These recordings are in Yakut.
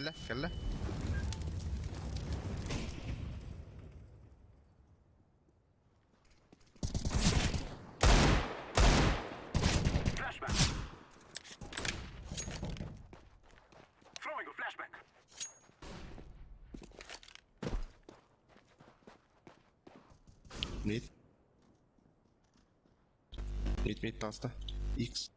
Кэллэ, кэллэ. Mid. Mid mid таста. X.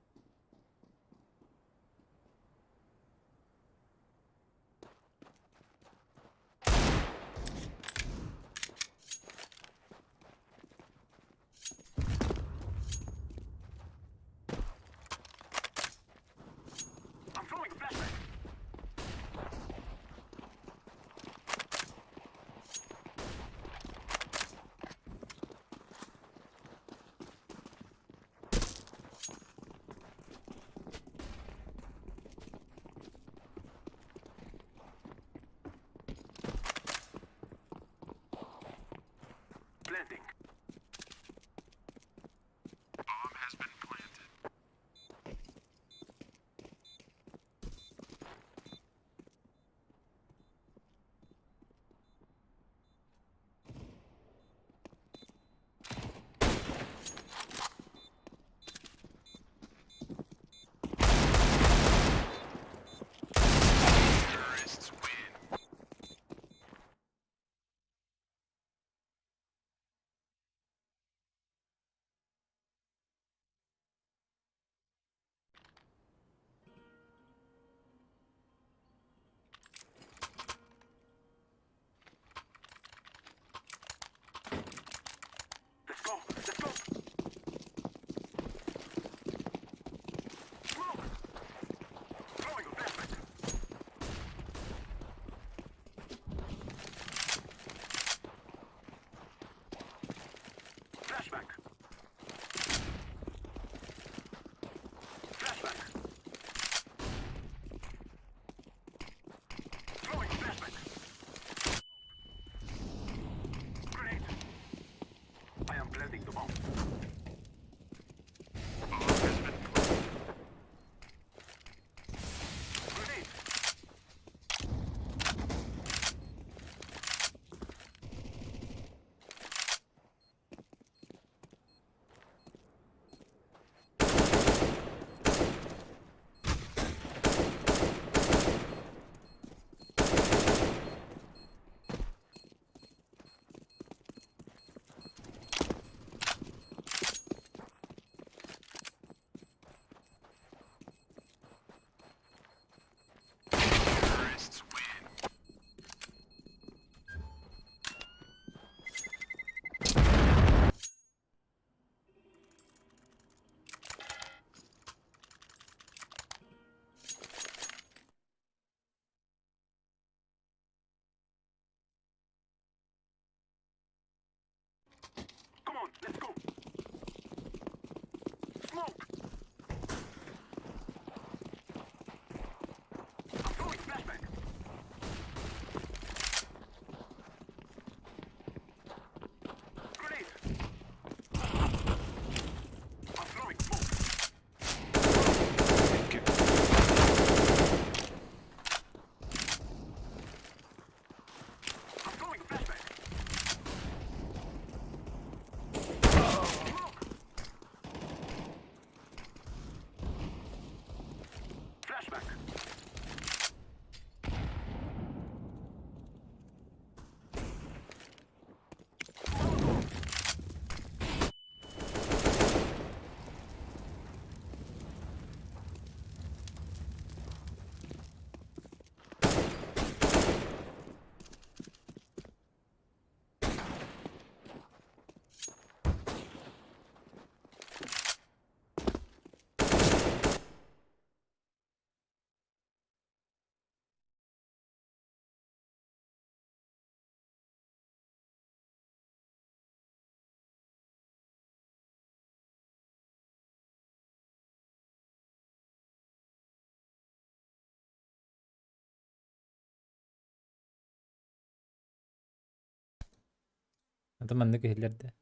Ата маннык иһиллэр да?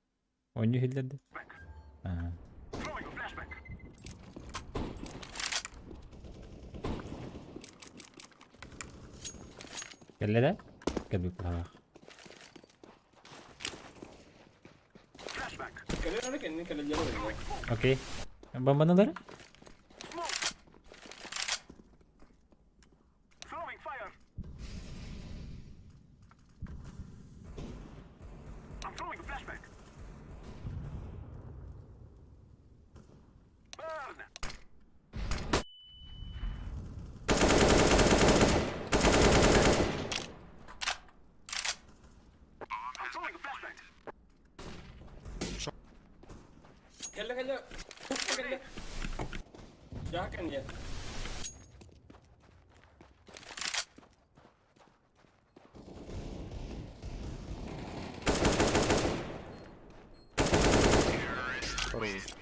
Оонньуу иһиллэр да? Аа. Кэллэ да? Кэлбит быһалаах. Кэлэр эрэ кэннин кэлэллэр эрэ. Окей. Бомбаналары? Кэллэ кэллэ. Кэллэ. Дьаа кэнниэ.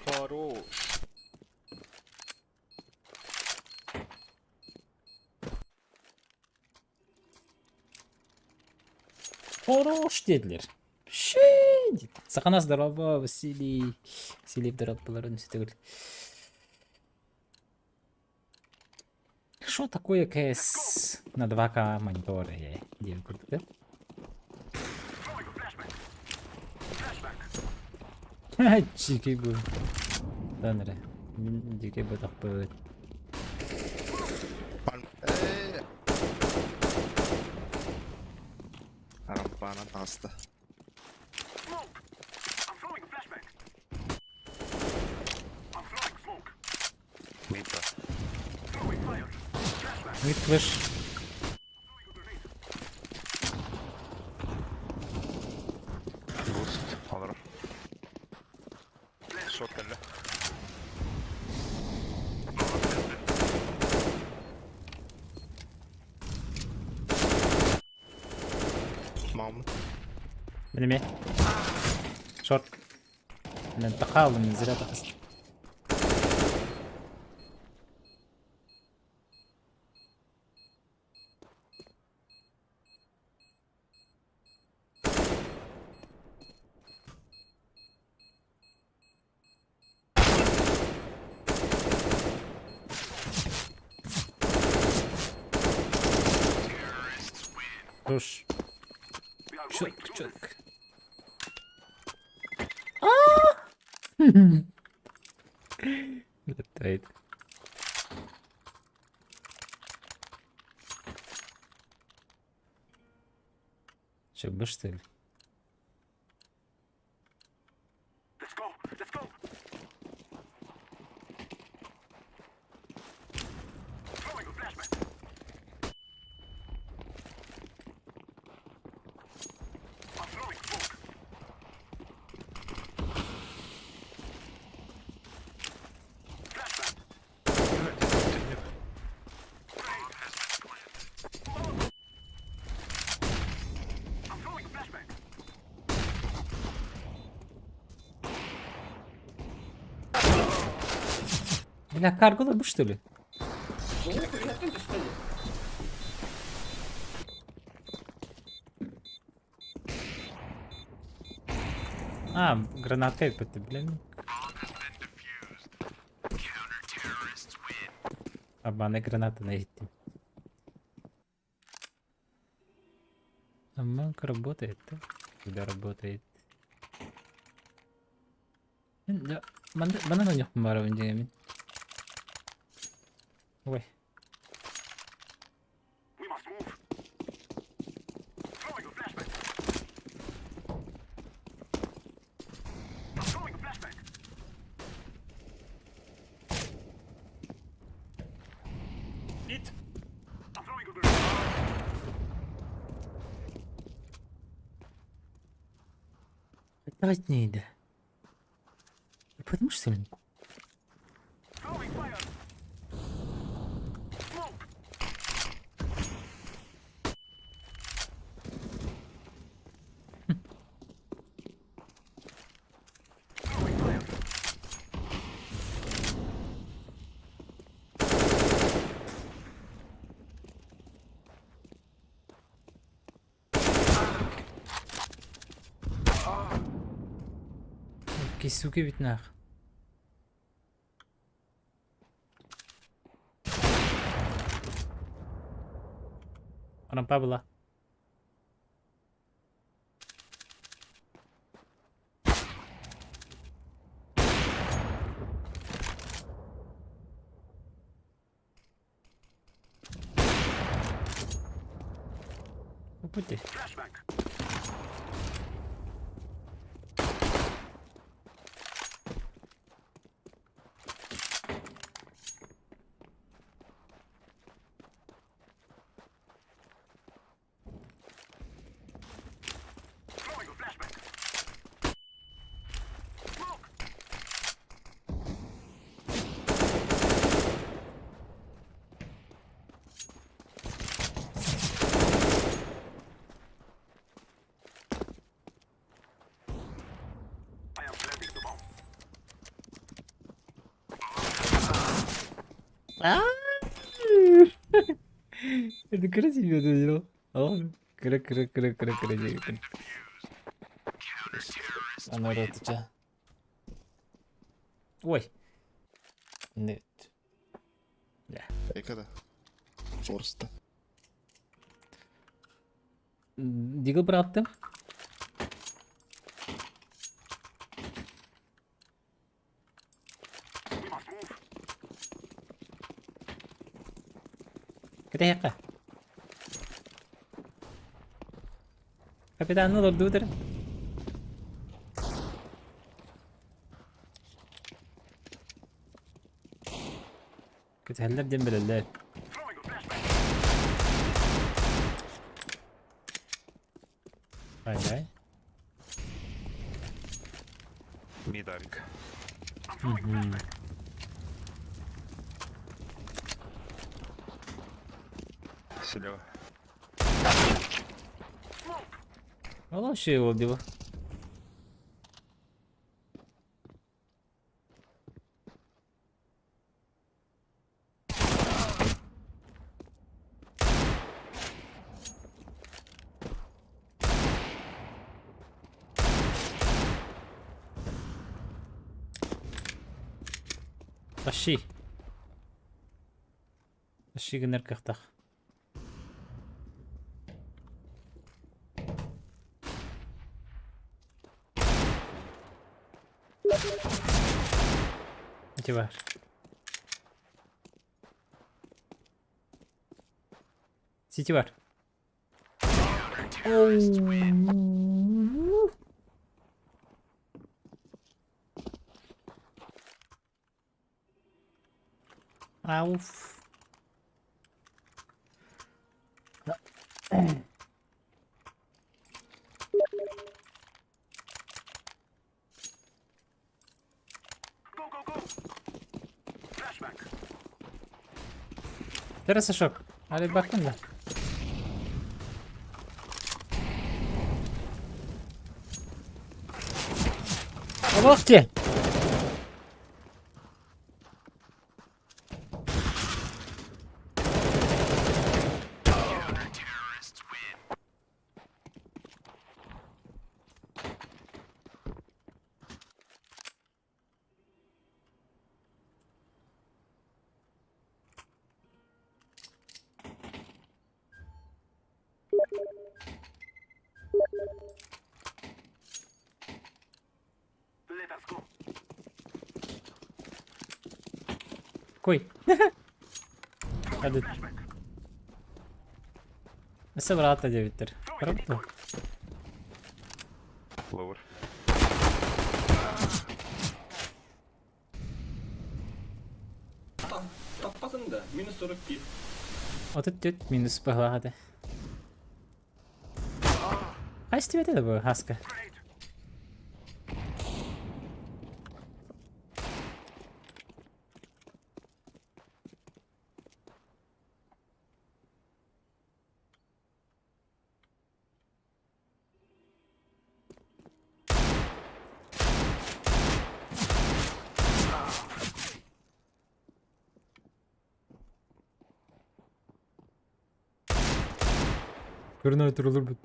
Хорош. Хорош диэтилэр. Шээ диэн. Саханас здорово, Василий. Василий дорооболорун сүтүгүл. Что такое КС на 2К мониторе диэн курдук да? Дьикий бу. Дан эрэ. Мин дьикий ботахпыт. Арампаанан таҕыста. Мид Мид флеш. Boost олорор. Шот кэллэ. Мам. Билими. Шорт. Мен зря тахыстым. Туш. Чөк, чөк. Летает. Че, бы что ли? Бля, карголар бу что ли? Тоҕо күрүөттэн түстэ дии. А, граната это, блин. Обманы граната найти. Обманка работает, да? Когда работает. Да, манна на них барабын. Ой. Давать не да. Потому что ли? Суки эбит наах. Рампа была. Опа-ти. Это красиво это Кыра кыра кыра кыра кыра диэбиппин. Аны ырытыча. Ой. Нет. Эка да. Форста. Дигл быраттым. Кэтэһиэххэ. Капитаны олордубут эрэ. Кэтэһэллэр диэн билэллэр. Ай-яй. Мидавик. Мгм. Слева. Ол вообще его убило. Тащи. Тащи гынар кыахтаах. Ити баар. Сити бар. Ауф. Терраса шок. Али бакын да. Олох дии. Кой. Hadi. Өссө быраата диэбиттэр. Правда? Lower. Таппатын да, минус 41. 34 минус быһылаах этэ. Хайстыбэт этэ бу хаска? Көрүнэ турулурбут.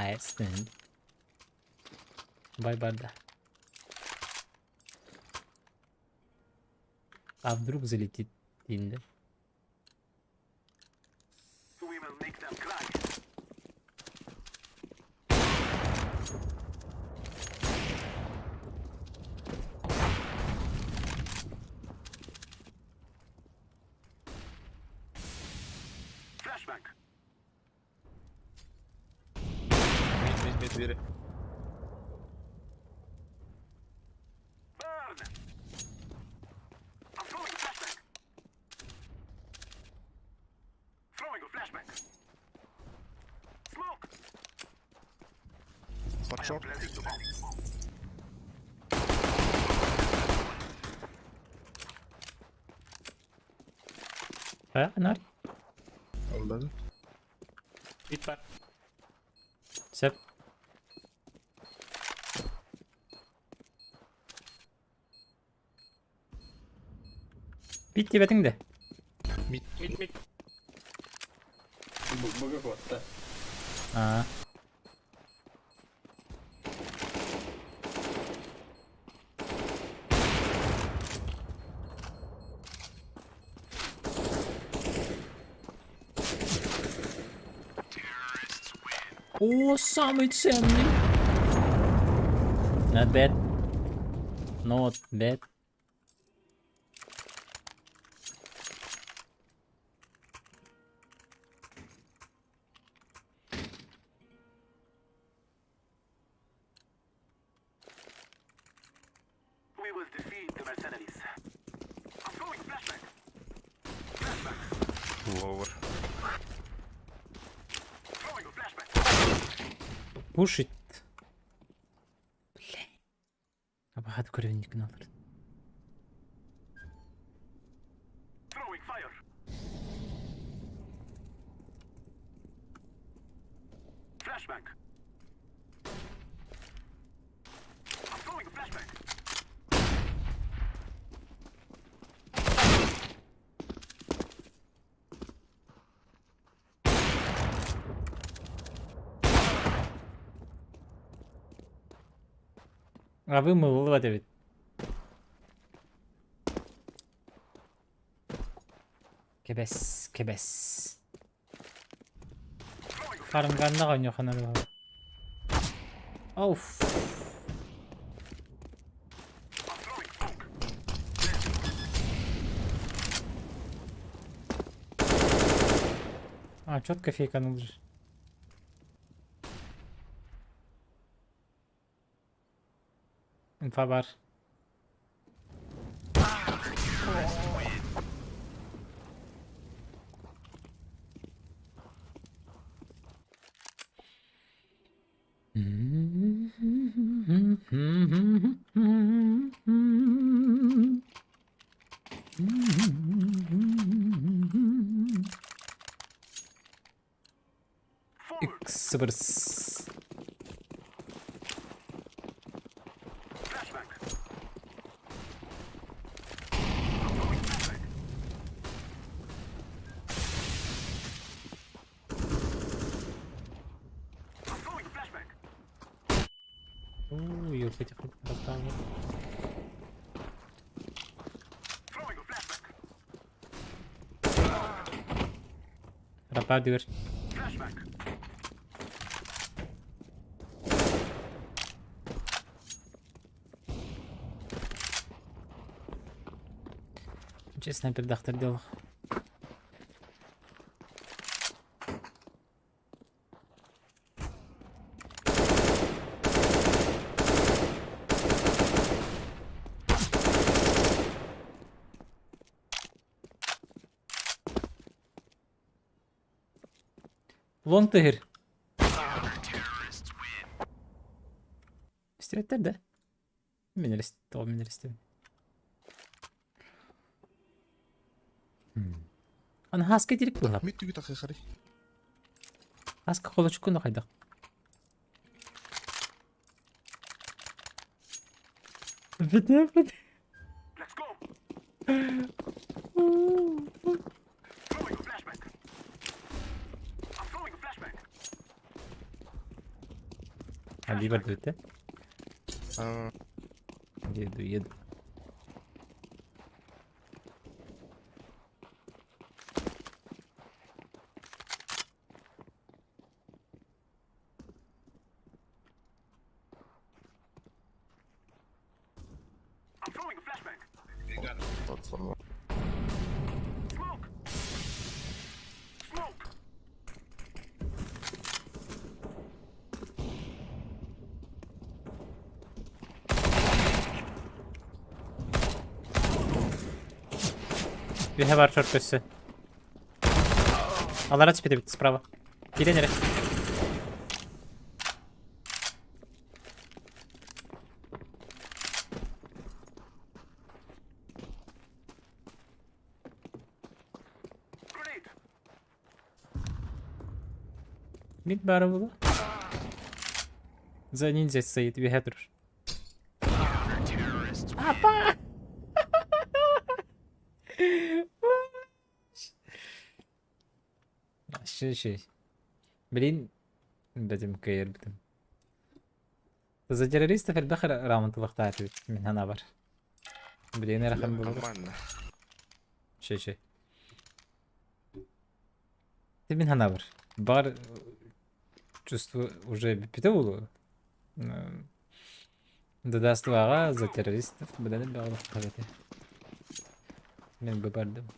Nice. Бай барда. А вдруг залетит Тинде? Mid mid mid biri. Под short. А, нар? Албаны. Mid бар. Сөп. Бит диэбэтиҥ да? Mid. Mid mid. Быга куотта. Аа. О, самый ценный. Not bad. Not bad. Lower. Push it. Бля. Абахат көрүннүк налар. А вы мылла эбит. Кэбэс, кэбэс. Харынганна оонньуохха Оф. А, четко фейканул же. Инфа бар. X0. Уу, юрбэтэх Рапа дүр. Честно, снайпер делал. Long тыгыр. Истибэттэр да? Мин тоҕо мин истибин. Аны хаска тирик буолар. Mid түгү тахы хары. Хаска холочкуну хайдах. Бите бите. А бардыбыт да? Еду, еду. Платформа. Үһэ бар шорт өссө. Алара түспүтэ справа. Киирэн эрэ. Мид баара буолуо. За ниндзя стоит, үөһэ турар. Апа! Ши-ши. Блин, бэтим кыайарбытым. За террористов элбэх раунд ылыахтаатыбыт мин санаабар. Билигин ыарахан буолар. Нормально. Ши-ши. Ты мин санаабар. Баҕар чувство уже бүппүтэ буолуо. Дадастыбаҕа за террористов быдан элбэх олохтоох этэ. Мин бу бардым.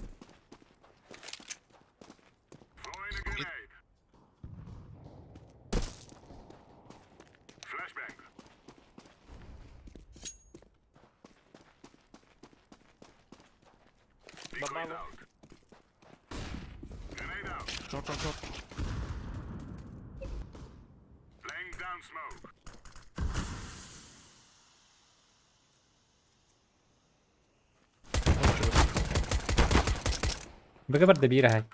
Бабало. Short, short, short. Быга барда биир аһай.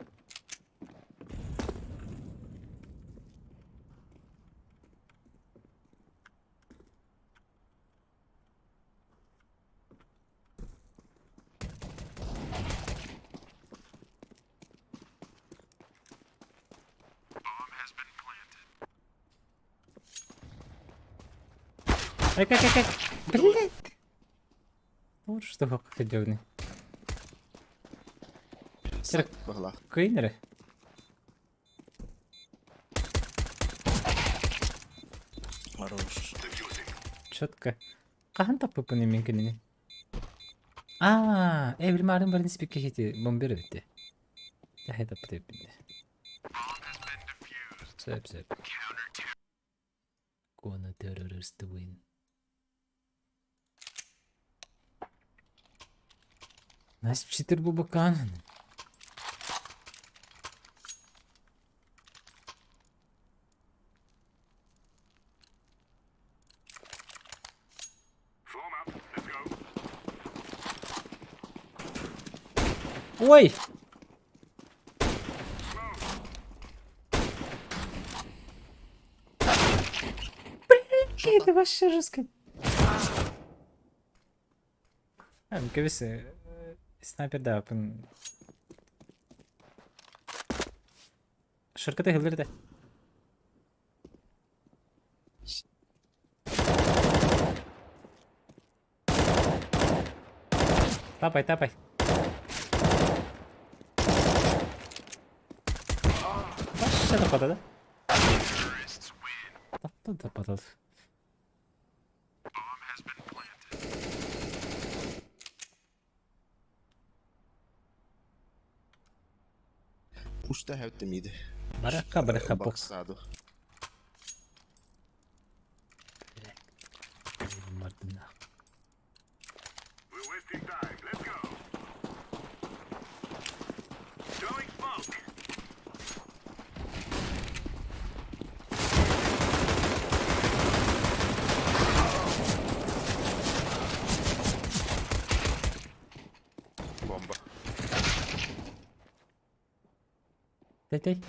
Ай, как, как, как? Блядь! Вот что ходевный. Сак баҕалаах. Кыйын эрэ. Хорош. Четко. Хаһан таппыппын мин кинини? Аа, э билмаарым барын испикке хити бомбер эбитти. Яхай таппыт эбиппин. Сөп, сөп. Gonna terrorist win. Нас читер бубакан. Ой! Блин, это вообще жестко. А, ну кэбис, снайпер да, пын... Шырката хылыр да. Тапай, тапай. Вообще таппата да? Тапта таппатал. Usta hävde mid. Баракка баракка бокс. Баксаду. Бомба. Тэй-тэй.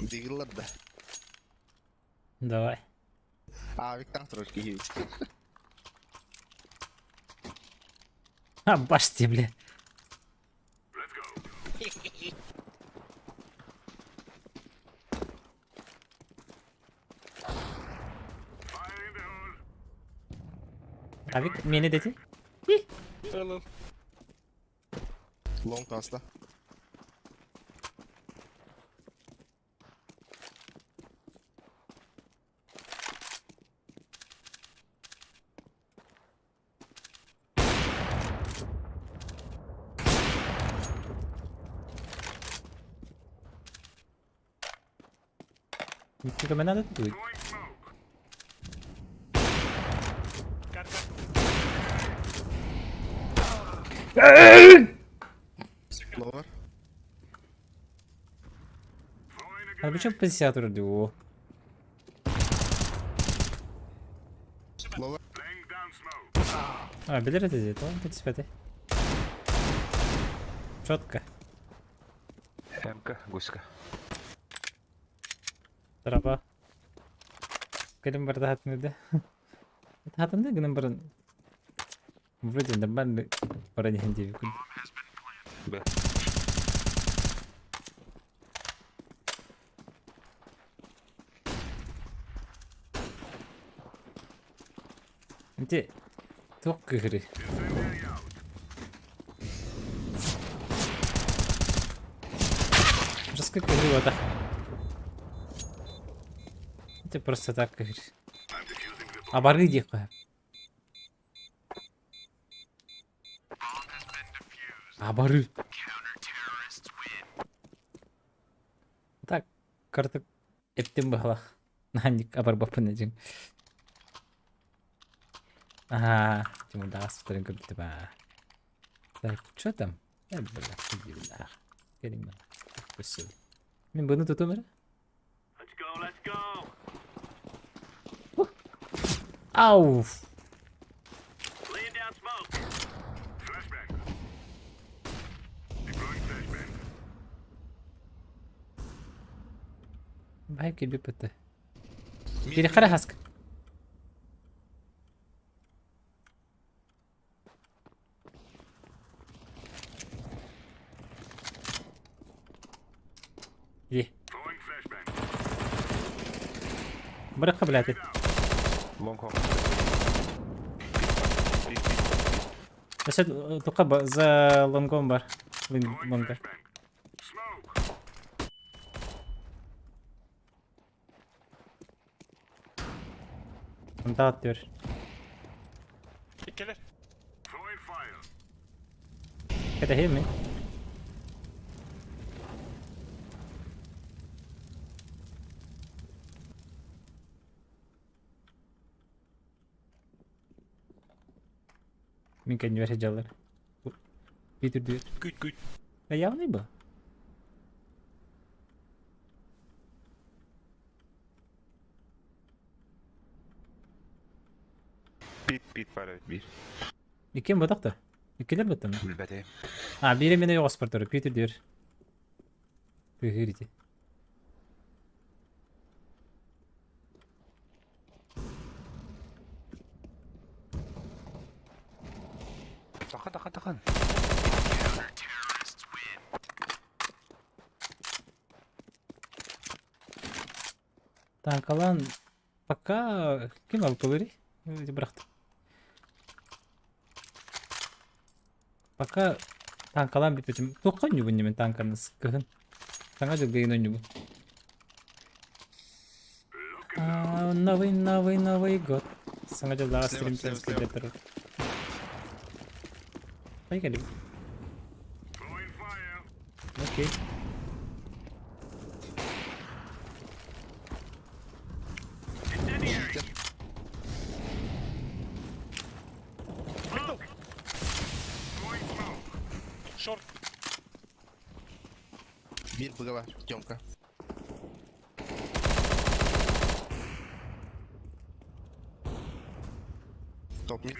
Дигиллар да. Давай. А, Виктор турар киһи. Баш бля. Авик, мени дети? Ылыл. Long таста. Ничего надо тут. Lower. А почему позиция дуу? Lower. А, билер это здесь, он 35. Четко. МК, гуська. Траба. Кэлин барда хатынды. Хатынды гынан баран. Вроде нормально баран иһин диэбиккин. Б. Ити туох кыһырый? Жестко кыһырый вот Ити просто так кыһырый. Абарыы диэххэ. Абарыы. Так, картык эттим быһалах. Наанньык абарбаппын дьиҥ. Ага, Тимурдаах спытарын көрбүтүм аа. Так, что там? Э, бля, иди нах. Кэлиҥ Спасибо. Мин быны тутум эрэ. Ау! Бай кэлбит бытта. Кири хара хаск. Дии. Бырахха блядь. Long home. Өссө туха за лонгом бар. Лонга. Онтаат түөр. Иккилэр. Кэтэһиэм мин. Мин кэннибэр сылдьаллар. Биир үрдүгэр. Күүт күүт. Явный был. Pit pit бар эбит биир. Иккиэн ботах да? Иккилэр быттым. Билбэтим. А, биирэ мин ойоҕоспор турар, Питер диир. Тыһыыр ити. Тахан тахан тахан. Танкалаан пока ким алтылырый? Бырахтым. Пока танкалаан бүппүтүм. Туохха оонньуубун мин танканы кыһын. Саҥа дьылга игин оонньуубун. А, новый, новый, новый год. Саҥа дьыллааҕы Слева, стрим слева, слева. турар. Поехали. Окей. Питер. Short. Биир быгала, Тёмка. Топ mid.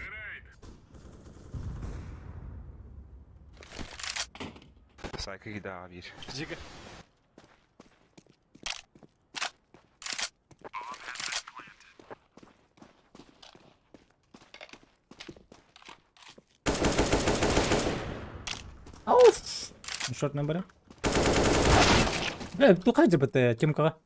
Сайка кида биир. Зига. Short number. Бля, туха дьыбыт Тимкаҕа.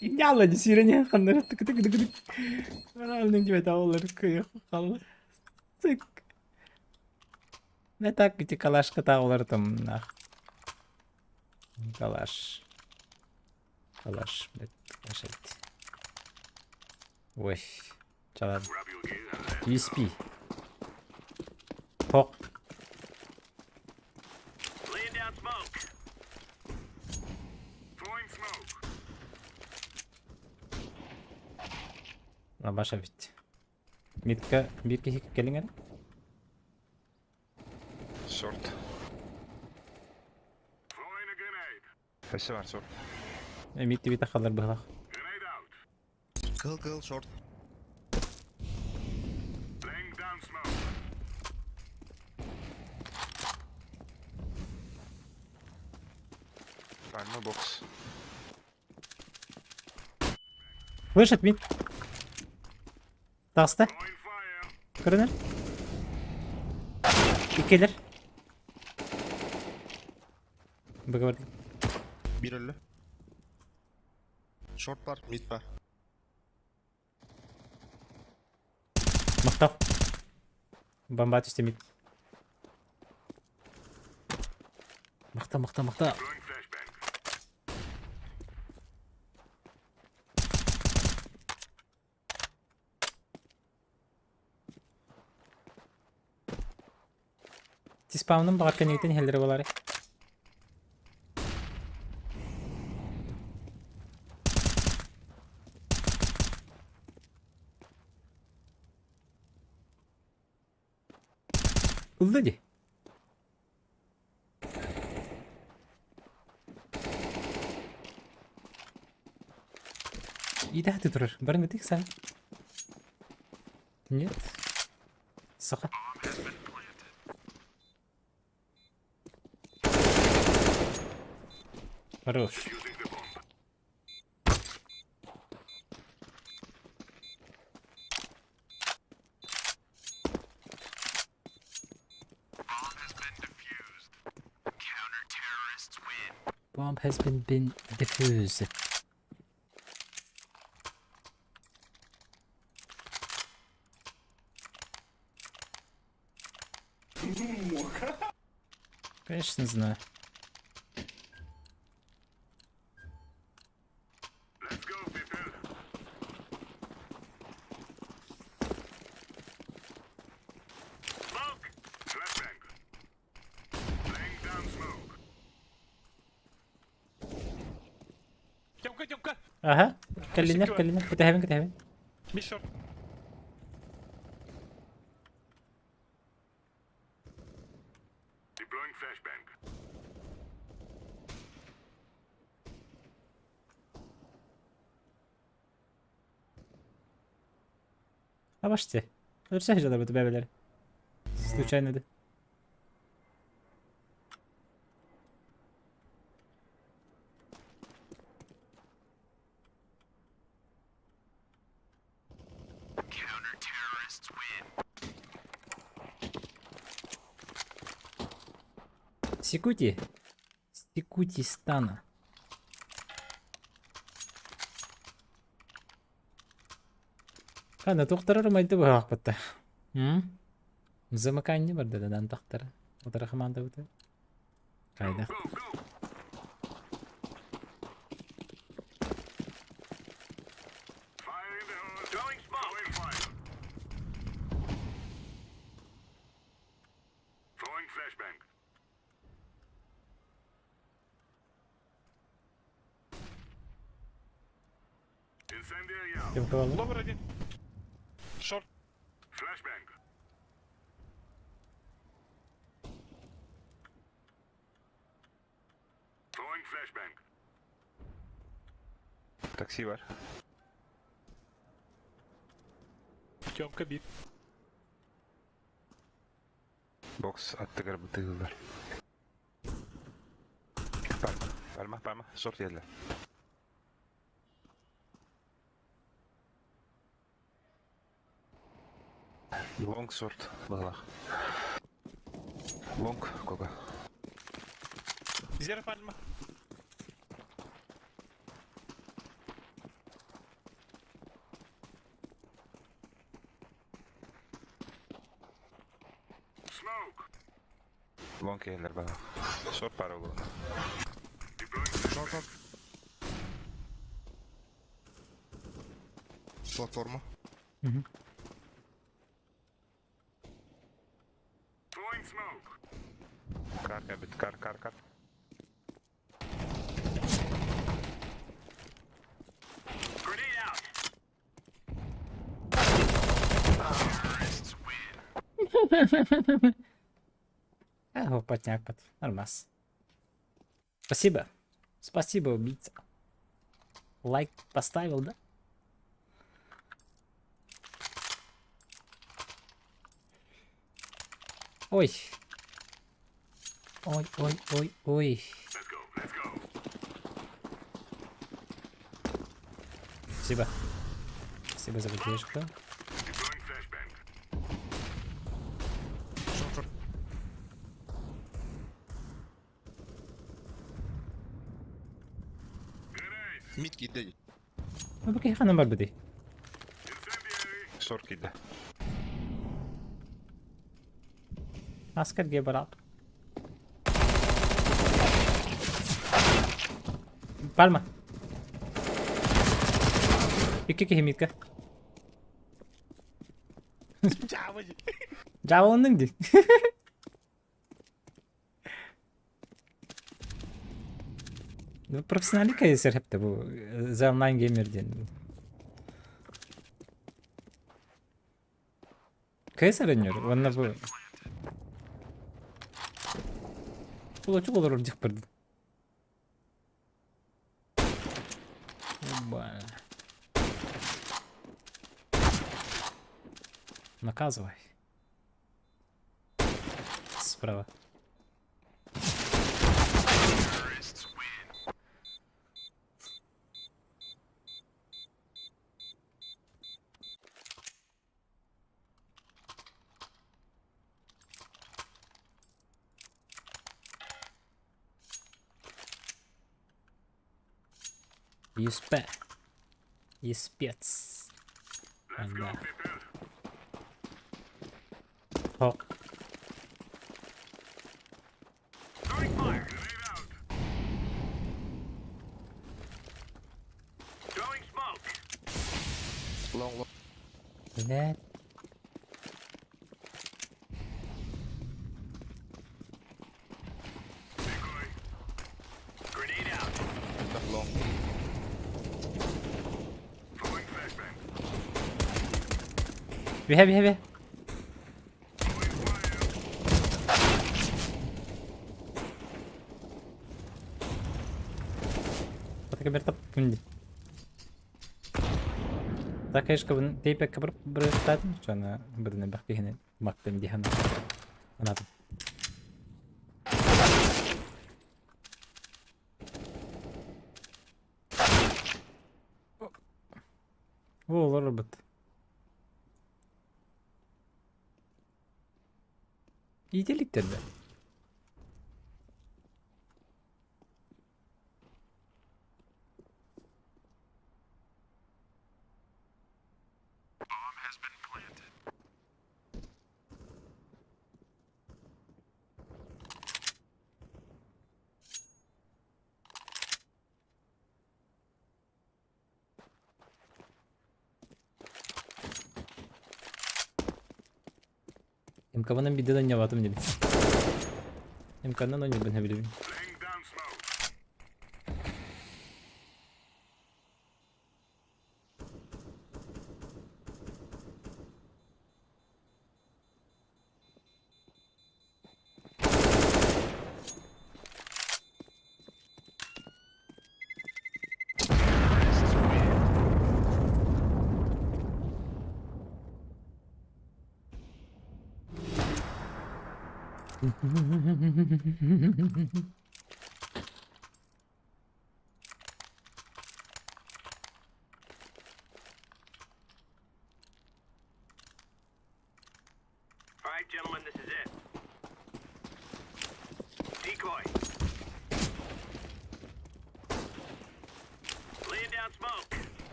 Иннялла десирение ханнары тык тык тык тык. Реально тебе таулар кыйы халла. Тык. Не так эти калашка таулар там нах. Калаш. Калаш, блядь, калаш эбит. Ой, чалан. USP. Хок. Баша эбит. Митка биир киһи кэлиҥ эрэ. Short. Өссө бар short. Мит тибитэ халлар быһылах. Кыл кыл short. Пальма бокс. Вышед мид. Таҕыста. Көрөнөр. Иккилэр. Быгабар. Биир өллө. Short бар, mid бар. Махтал. Бомба түстэ mid. Махта, махта, махта. Тиспаунум баҕар кэнниттэн иһэллэрэ буолаарай? Ылла дии. Идэхти турар. Барын ытык сан. Нет. Саха. Хорош. Bomb has been defused. Конечно, знаю. Тёмка, Тёмка! Ага. Кэллинэр, кэллинэр. Кэтэһэбин, кэтэһэбин. Mid short. А бачите. Өлсө жалар бэбэлэр. Случайно да. Секути. Секутистана. Хана тохторор майды быһаахпытта. Замыкание бар да дан тахтар. Утара команда быта. Кайда. Lower один. Short. Taksi var. Тёмка бит. Box аттыгар бытыыллар. Пальма. Пальма, пальма, short geldi. Long short, балах. Long, кога. Зера пальма. Long geldi балах. Short пара было. Short short. Платформа. Мгм. Кар, кабит, кар, кар, кар. А, опатняк под. Нормас. Спасибо. Спасибо, убийца. Лайк поставил, да? Ой. Ой, ой, ой, ой. Спасибо. Спасибо за поддержку. Short short. Mid киирдэ. Ну, пока ханна барбыты. Short киирдэ. Аскар гебарат. Пальма. Икки киһи мидка. Дьаабыланныҥ дии. Ну, профессионалика сэрхэптэ бу The Online Gamer диэн. КС эрэннэр уонна бу Кулачык олорор дих бардын. Оба. Наказывай. Справа. ЮСП. Еспец. Да. О. Long long. Блядь. Back long. Үһэ, үһэ, үһэ. Атака бер тап пунди. Так, конечно, тейпекка бір бір Чана біріне бақ кехіне мақтым дихана. Анатым. О, робот. Иделиктер бе. МК-ванан биден ойнобатым диэбит. МК-нан ойнуурбун сөбүлүүбүн.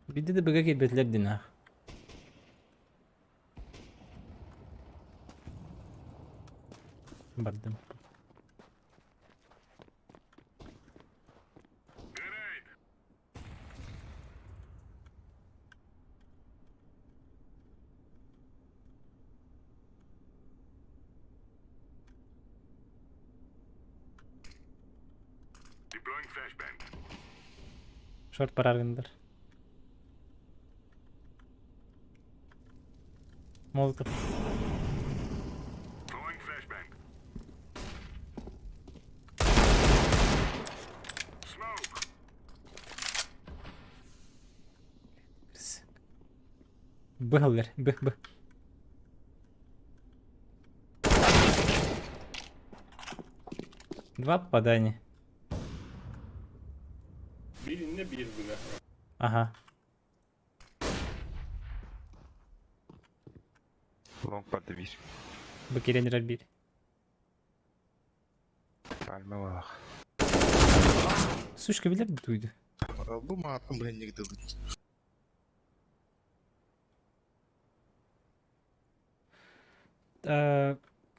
Биирдэ да быга киирбэтилэр дин аах. Бардым. Шорт барар гыннар. Молотов. Быһаллар, бых бых. Два попадания. Биир иннэ биир быга. Ага. Long барды биир. Бу киирэн эрэр биир. Пальма балах. Сучка билэр дуйду. Бу маатын быһынньык дылы.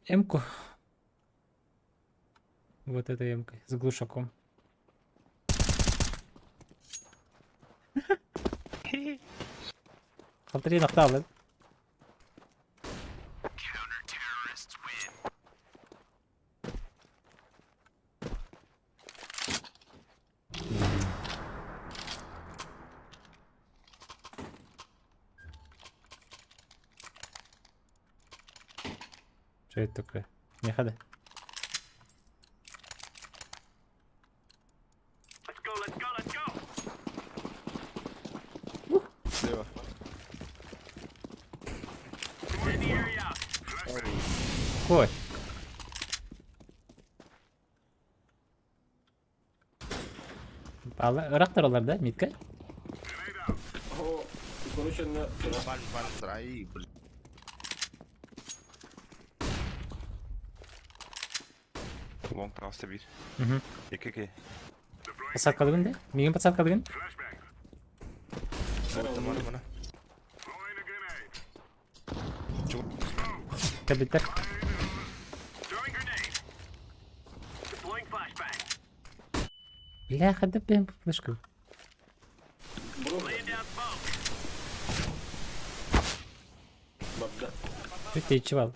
Эмку. Вот это эмка с глушаком. Халтырыйын ахтаалын. Что это такое? Не ходи. Слева. Ой. Ыраахтар да, Митка? О, короче, на Пальм, пальм, ай, блин. Long таҕыста биир. Угу. Икки киһи. Подсадкалыгын да? Миигин подсадкалыгын? Мана, мана. Кэлбиттэр. Бляха, да прям флешку. барда. Өте бал.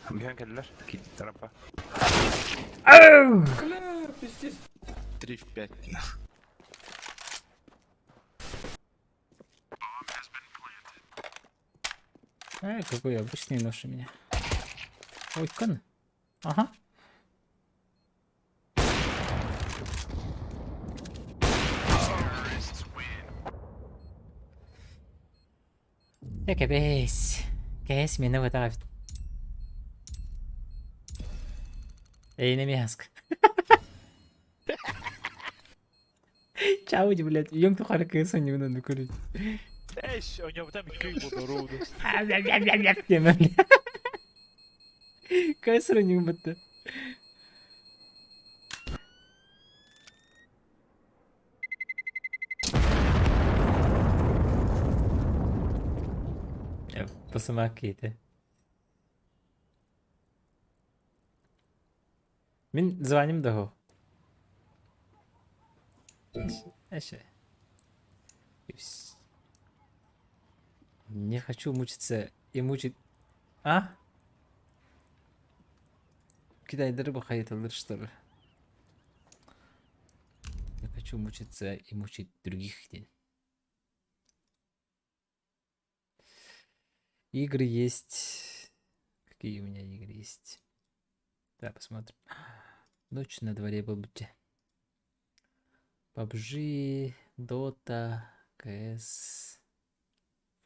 Биһэн кэллилэр. Киирдиттэр аппа. Бля, пиздец. 3 в 5. Ай, какой обычный нож у меня. Ой, кон. Ага. Я кэбээс. Кээс мені вытавит. Эй, не мяско. Чау, блядь. Ем тухары кээс не надо курить. Эш, у него там кый буду роуду. Диэмэ. Кээс не бытты. Басыма кейті. Мин звоним дого. Эше. Не хочу мучиться и мучить. А? Китайдары бахайталар, что ли? Не хочу мучиться и мучить других. Игры есть. Какие у меня игры есть? Да, посмотрим. Ночь на дворе PUBG. PUBG, Dota, CS,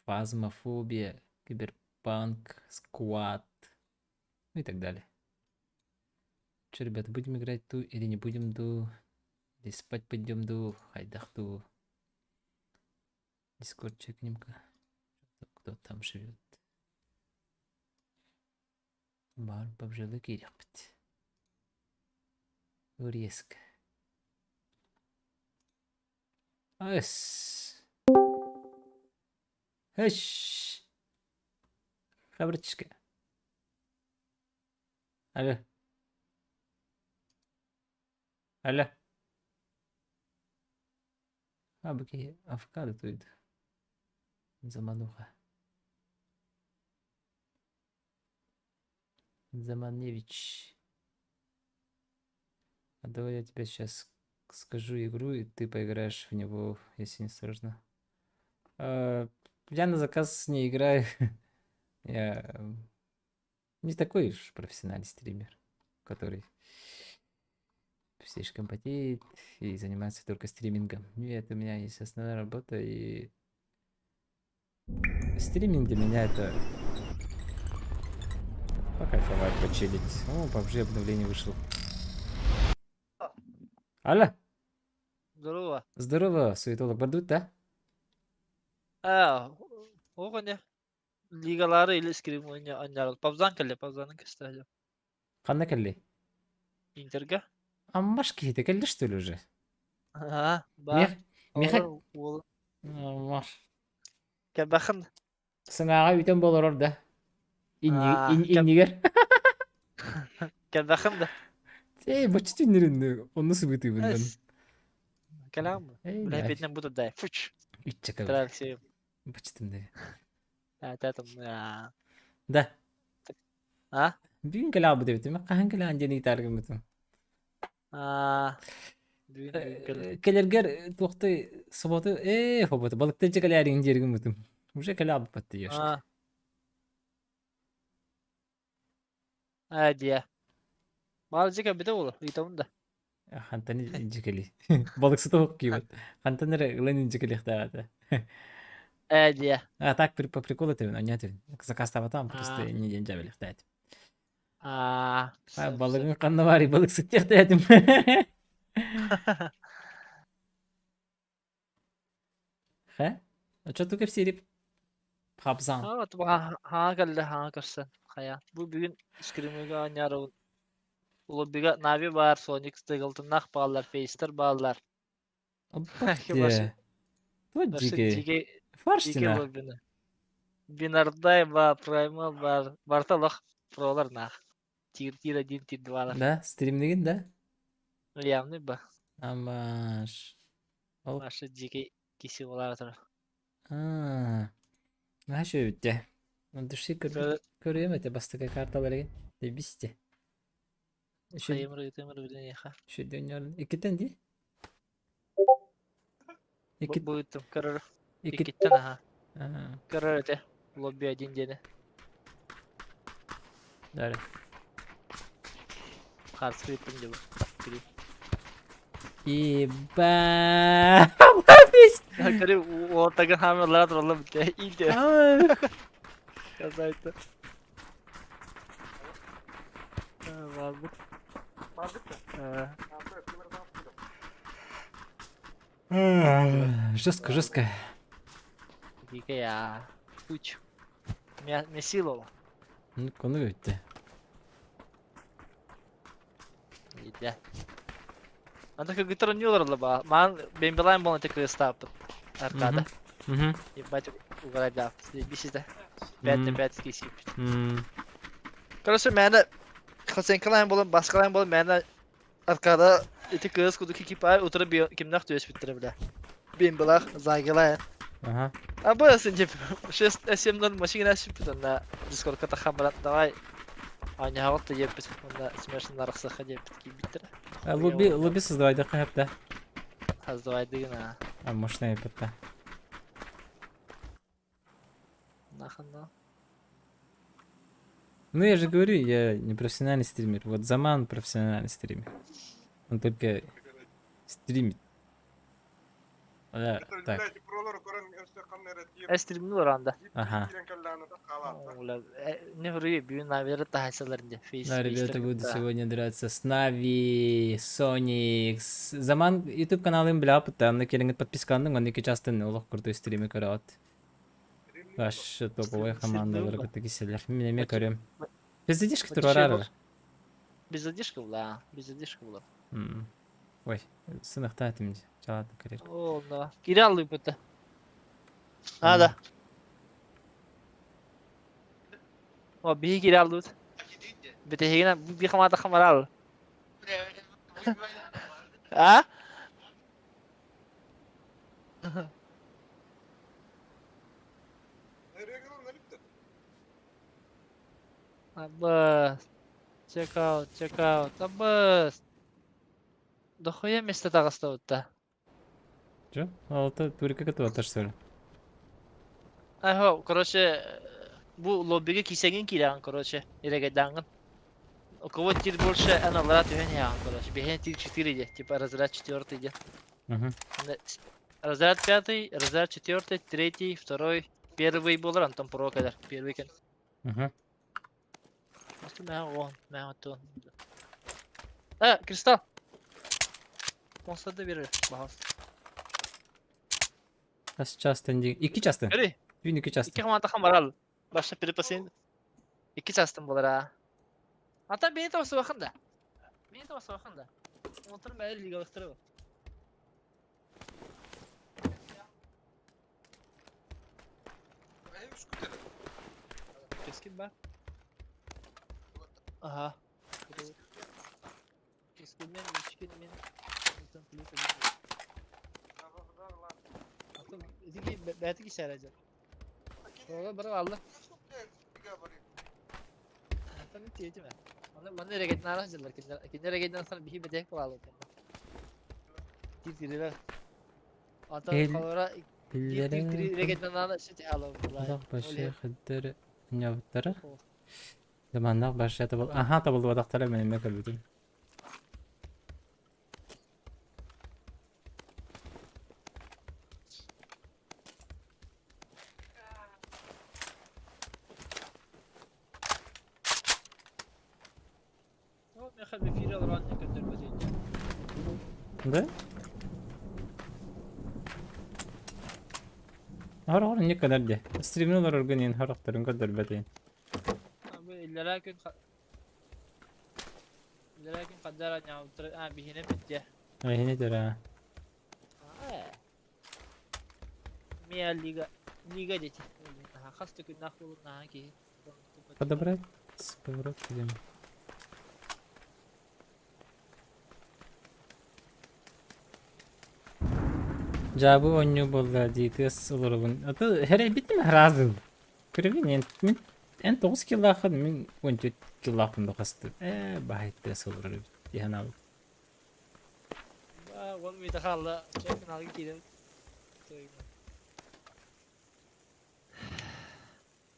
Фазмофобия, Киберпанк, Squad, ну и так далее. Чё, ребята, будем играть ту или не будем ду? Или спать пойдем ду? Хайдах ду? Дискорд чекнем-ка. Кто там живет? Бар бабжалы киириэхпит. Урезка. Ас. Хэш. Хабрычка. Алло. Алло. А, бу киһи авокадо туйда. Замануха. Заманевич. А давай я тебе сейчас скажу игру, и ты поиграешь в него, если не сложно. Я на заказ не играю. Я не такой уж профессиональный стример, который слишком потеет и занимается только стримингом. Нет, у меня есть основная работа, и стриминг для меня это покайфовать, почилить. О, PUBG обновление вышло. Алло! Здорово. Здорово, суетолог Бардут, да? Аа, оҕоне лигалары или скрим анньарал. Пабзан кэллэ, пабзанын кэстэһэ. Ханна кэллий? Интерга. Аммаш киһитэ кэллэ что ли уже? Аа, баар. Мех, меха... Оҕолор уол Аммаш. кэбэхин. Сыҥааҕа бүтэн болорор да. Инни, Аа, ин, кэп иннигэр. кэбэхин да. Эй, бачча түннэрин онно сыбытыыбын Эс. Кэлэҕин бу. Эй, Бля, нафиг. бетинен бу дай. Фуч. Иччэкэ Тра Алексеев. баччытым да. Аа, Да. А? Бүгүн кэлэҕэ эбитим. Хаһан кэлэҕин диэн ыйытааргыммытым. Аа. Бүгүн бүгүн кэл. Кэлэргэр туохтай соботу ээ хоботу балыктан кэлээриҥ диэргиммытым. Уже кэлэҕэ баппатты ёшка. Аа. Аа диэ. Баалдьыка бүтэ буолуо, ыйтабын да. Хантан илдьикэли. Балыксыта ох киибэт. Хантан эрэ ылан илдьикэлиэхтээҕэ этэ. Ээ диэ. А так по приколу тэбин, онньоо тэбин. Заказтаабатаҕым просто Аа. инньэ диэн дьээбэлиэхтээтим. Аа. А Сөп сөп. балыгын ханна баарый балыксыттыахтаатым. Хэ? Оччотук кэпсиирип Хабзан. Аа, хаҥа кэллэ, хаҥа көрсөн. Хайа. Бу бүгүн скримыга оонньоорубун. Лоббига Нави баар, Соник Стыгылтыннаах бааллар, Фейстер бааллар. Обалде. Туох Барсы дьиикэй. дьиикэй дьиикэй Фарштина. лоббины. Бинардай баар, Праймал баар. Барыта олох пролар наах. Тир тир один, тир двалар. Да, стримнигин да? Явный ба. Амаш. Ол Маша дьиикэй киси буолаары турар. Аа. Наһаа үчүгэй эбит дии. Души көрүөм этэ бастакы карталарыгын. Дебисте. Хайымыр ыытымыр билиниэхэ. Үчүгэй Иккитен дии? Икки Бу ыыттым көрөр. Икки Иккиттэн аха. Аа. Көрөр этэ. Лобби один диэни. Дары. Хаарска ыыттым дии бу. Көрүү. Еба. Көрүү уолтагын хаамырлара тураллар бүтэ. Иде. Казайты. Барбыт. Жестко, жестко. Дикая я. Пуч. Месилова. Ну, кону бүттэ. Иде. Анда кыргыттар оонньуулар ба. Маан бэмбилайн буолан ити кырыыстааппыт. Аркада. Ебать уграйдааппыт. Бисите. Пять на пять кисиппит. Короче, мээнэ Хосенкалайн буолан, Баскалайн буолан мээнэ Аркада ити кыыс кудук экипаж утары кимнэх түөспүттэрэ бile. Бимбилах, Загилайн. Ага. А бу тип 6 7 машина сүппүт онно Дискордка таххан баран давай оонньоһоҕут да диэппит уонна смешно арахсыахха диэппит киирбиттэрэ. Лобби, лобби создавайдахха сөп да? Создавайдыгын аа. А мощная эппит Нахана. Ну я же говорю, я не профессиональный стример. Вот Заман профессиональный стример. Он только стримит. Так. Стримнулар анда. Ага. Не ври, бүгүн Навилары таһайсалар инде. Да, ребята, буду сегодня драться с Нави, Соникс. Заман YouTube каналын билэ онно кэлиҥҥит подписканныҥ, онно икки частын олох крутой стримы көрөҕүт. Вообще топовой командалары кытта киселер. Мин эмиэ көрөм. Без задержки турарар. Без задержки була, без задержки була. Ой, сынахтаатым дии. Чалаатын кэлэр. О, да. Кире аллыйбыта. А, да. О, биһи кире аллыбыт. Бүтэһигинэ би хамаата хамарал. А? Аббас. Check out, check out. Аббас. Дохуя место таҕыстыбытта. Чё? Алта турика кытыбаттар что ли? Ахо, короче, бу лоббига кисэгин киирэҕин, короче, ирэгэйдээҥҥин. У кого тир больше, эн аллара түһэн иһэҕин, короче. Биһиэн тир 4 диэ, типа разряд 4 диэ. Разряд 5, разряд 4, 3, 2, первый буолар, онтон про кэлэр. Первый кэн. Мэ оттон. Э, кристалл! Монстрда берер, пожалуйста. Хас частан дии? Икки частан. Бери. Түүн икки Икки частан. хамаата барал. Баша перепасин. Икки частан болар а. Ата бeni тавсы бакын да. Бeni тавсы бакын да. Онтон бәри лигалыктыры. Keskin бар. Ага. Keskin мен, ичкин мен. Онтон плюс один. Атын итики бәти кишәрәҗә. Ого бір алды. Атын тиетиме. Маны маны регетин ара жыллар. Киндер регетин сан бихи бетек болалы. Тир тирелер. Ата kalora тир тир регетин ана шити ала булай. Олох башы хыдыр ньобуттара. Заманнах башы табыл. Аха табылдыбатахтара мен эмиэ көрбүтүм. Да? Хор-хор не кэлэр дии. Стримин олороргун иһин хорохторун көрдөрбөтүн. Эһини төрөө. Подобрать сковородку диэн. Дьаабы оонньуу буолла дии тыас олоробун. Аты хэрэйбитим араазын. Көрөбүн эн мин эн тоҕус килааххын мин 14 килаахпын да хастыы. Ээ баай тыас олорор эбит дии санаабыт.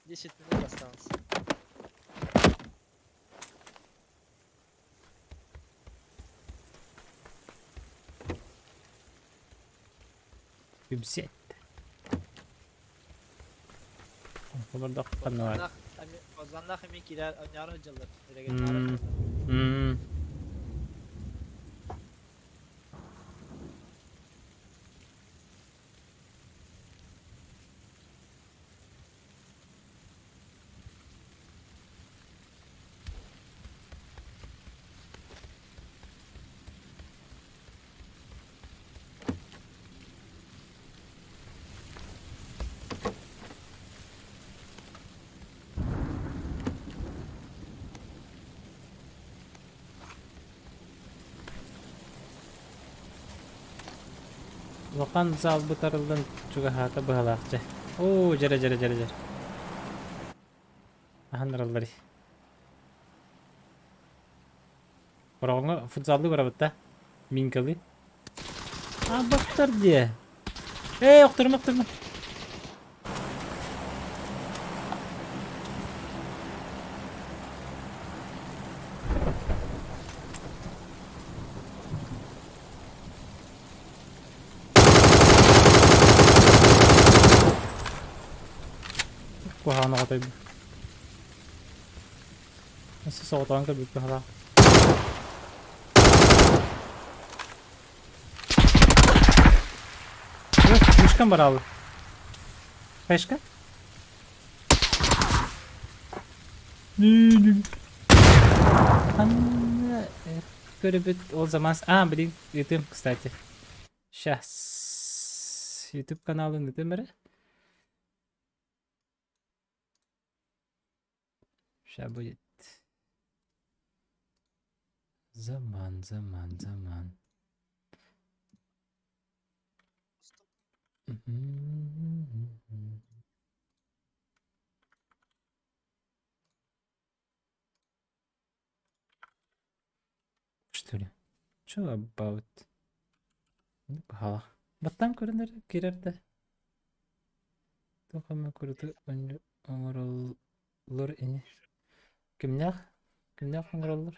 10 минут осталось. Үбсет. Олордоххо ханна Озаннах эми кирер оñоро сылдьаллар. М. Улахан залбыт арыллан чугаһаата быһалаах дьэ. Оо, дьэрэ дьэрэ дьэрэ дьэр. Аһан араллар. Хороҕоҥҥо футзаллыы барабыт да? Минкалыы. Абаттар диэ. Ээ, охторума, охторума. Куһаҕан оҕотой бу. Өссө соҕотоҕун көрбүт быһалаах. Мишкам бараалы. Пешка? Көрөбүт ол заман... А, блин, ыытым, кстати. Сейчас. YouTube каналын ыытым эрэ. Сейчас будет. Заман, заман, заман. Что ли? Что about? Баһалах. Баттан көрүнэр кирэр да. Туох эмэ куруту оҥороллор ини. Кимнээх? Кимнээх оҥороллор?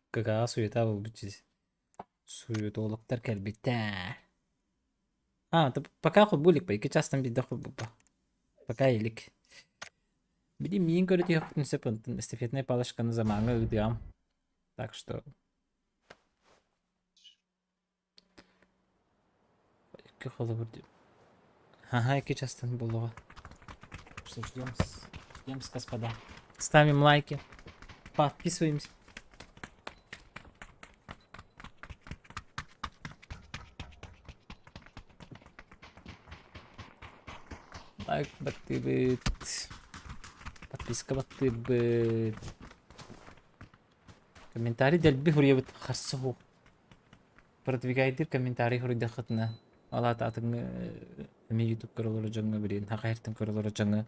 КК суета буолбут дии. Суетологтар кэлбиттэр. А, пока холбуу илик икки чаастан биирдэ холбуппа. Пока илик. Били миин көрүтүөхпүтүн сөп онтон эстафетнай палочканы замаҥҥа ыытыам. Так что Икки холобур дии. Ага, икки частан буолуоҕа. Что, ждем, ждем, господа. Ставим лайки, подписываемся. Лайк баттыыбыт. Подписка баттыыбыт. Комментарий дэлби суруйабыт харса суох. Продвигайдыыр комментарий суруйдаххытына, ол аата атыҥҥа эмиэ ютуб көрө олорор дьоҥҥо билигин саха сиртэн көрө олорор дьоҥҥо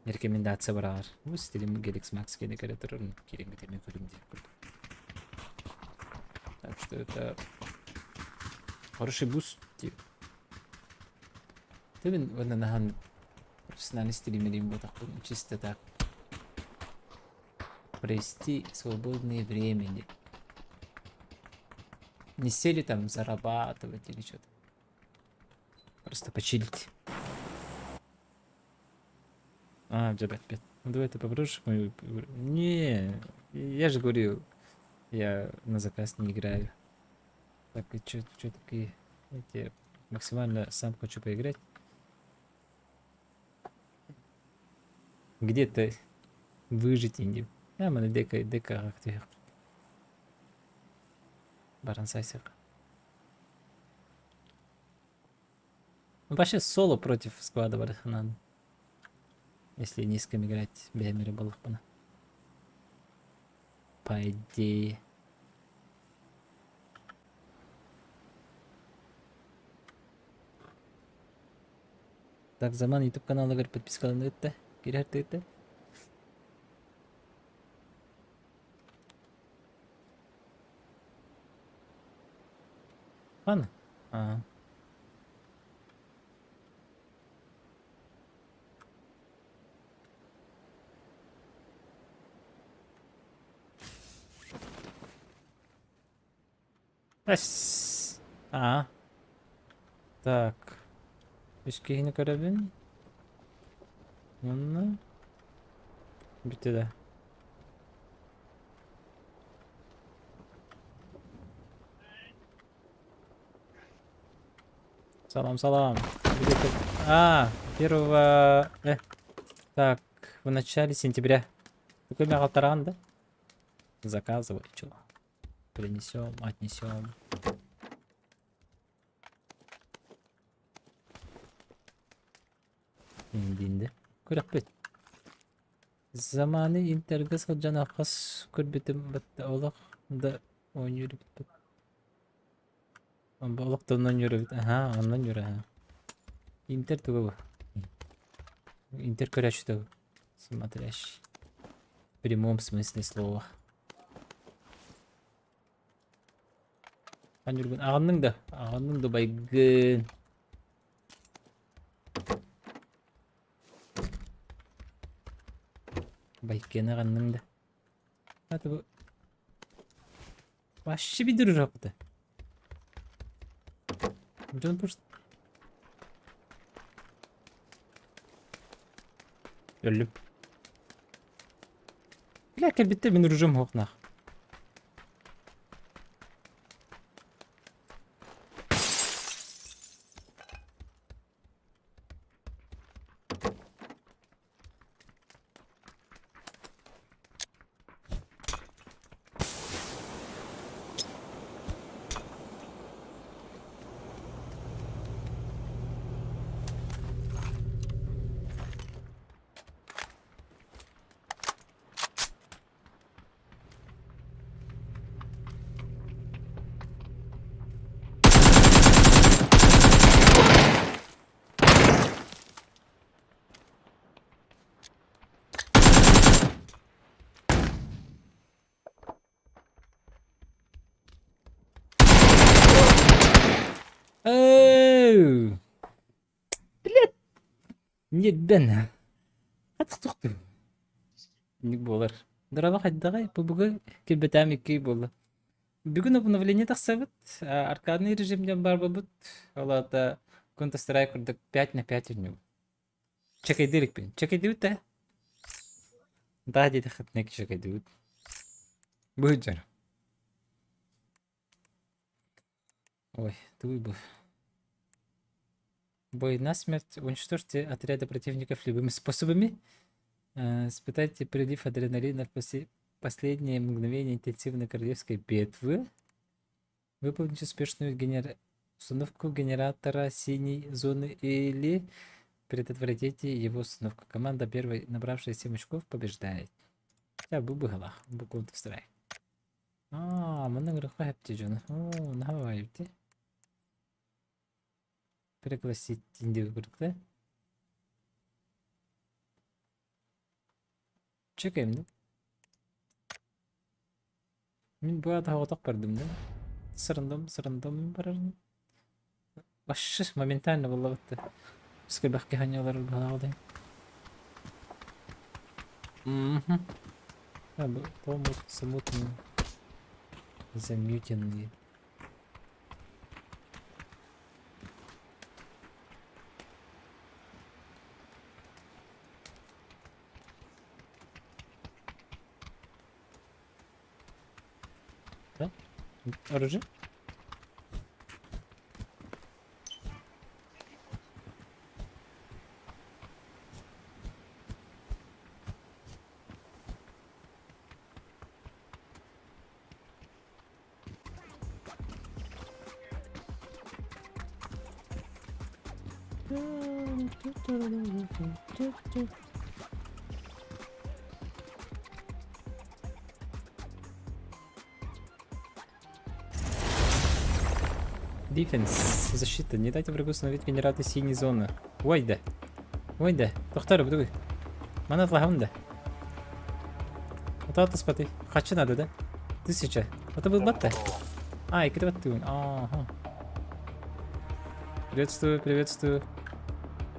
рекомендация быраҕар. Бу стилим Геликс Макс киэнэ кэлэ турар, киириҥҥит эмиэ көрүҥ диэх курдук. Так что это хороший буст диир. Ты уонна наһан профессиональный стримерим буотахпын чисто так провести свободное время. Не сели там зарабатывать или что-то. Просто почилить. А, ребят, ну давай ты попробуешь мою... Не, я же говорю, я на заказ не играю. Так, и чё, чё такие? Я максимально сам хочу поиграть. Где-то выжить инди. А, маны дека, дека Баран сайсык. Ну, вообще соло против склада барыхынан. Если ни с кем играть, бэйэмэрэ буоллахпына. По идее. Так, Заман YouTube каналыгар подпискаланыы ыытта. Киирэр ыытта. Хан? Аа. Эс. Аа. Так. Үс киһини көрөбүн. Уонна бүттэ да. Салам, салам. Где-то... А, первого... Так, в начале сентября. Такой мега да? Заказывай, чё. Принесем, отнесем. Индинде. Күрэхпит. Заманы интергэ сылдьан хас көрбүтүм батта олох да оонньуур эбиппит. Олох да онно эбит. Аһаа, онно аһаа. Интер туга бу? Интер көрөөччүтэ бу. Смотрящий. В прямом смысле слова. Ньургун аҕынныҥ да? Аҕынныҥ да байгын. Байкыны аҕынныҥ да? Это бу Вообще бидир урапты. Дьон просто Өллүм. Бля, кэлбиттэ мин ружом хоқнах. Оу! Блядь! Ньирбэн. Хатых тохтуу. Инник буолар. Дорообо хайдаҕай? Бу бүгүн килбэтэм икки буолла. Бүгүн обновление тахсабыт. Аркадный режим диэн баар буолбут. Ол аата Counter-Strike курдук 5 на 5 үннүгүн. Чэкэйдии иликпин. Чэкэйдибит ээ. Да диэтэххитинэ чэкэйдибит. Быһыдьар. Ой, тугуй бу? Бой насмерть. Уничтожьте отряды противников любыми способами. Испытайте прилив адреналина в последние мгновения интенсивной королевской битвы. Выполните успешную установку генератора синей зоны или предотвратите его установку. Команда первой, набравшая 7 очков, побеждает. Я бу быһалаах, бу Counter Strike. Аа, манна ыҥырыахха сөп дии дьону. Оо, наһаа баҕайы эбит дии. Пригласить диэн курдук да? Чекаем да? Мин бу аата оҕотох бардым да. Сырындым, сырындым барарым. Вообще моментально буллабытты. Скребах киһаньалар баҕалаах Мгм. А, бу помут смутный замьютенный. Да? Оружие? Defense. Защита. Не дайте врагу установить генератор синей зоны. Ой да. Ой да. Тохтар, буду. Мана лагам да. Вот это спаты. Хочу надо, да? Тысяча. Это был батта. А, и баттыгын. Ага. Приветствую, приветствую.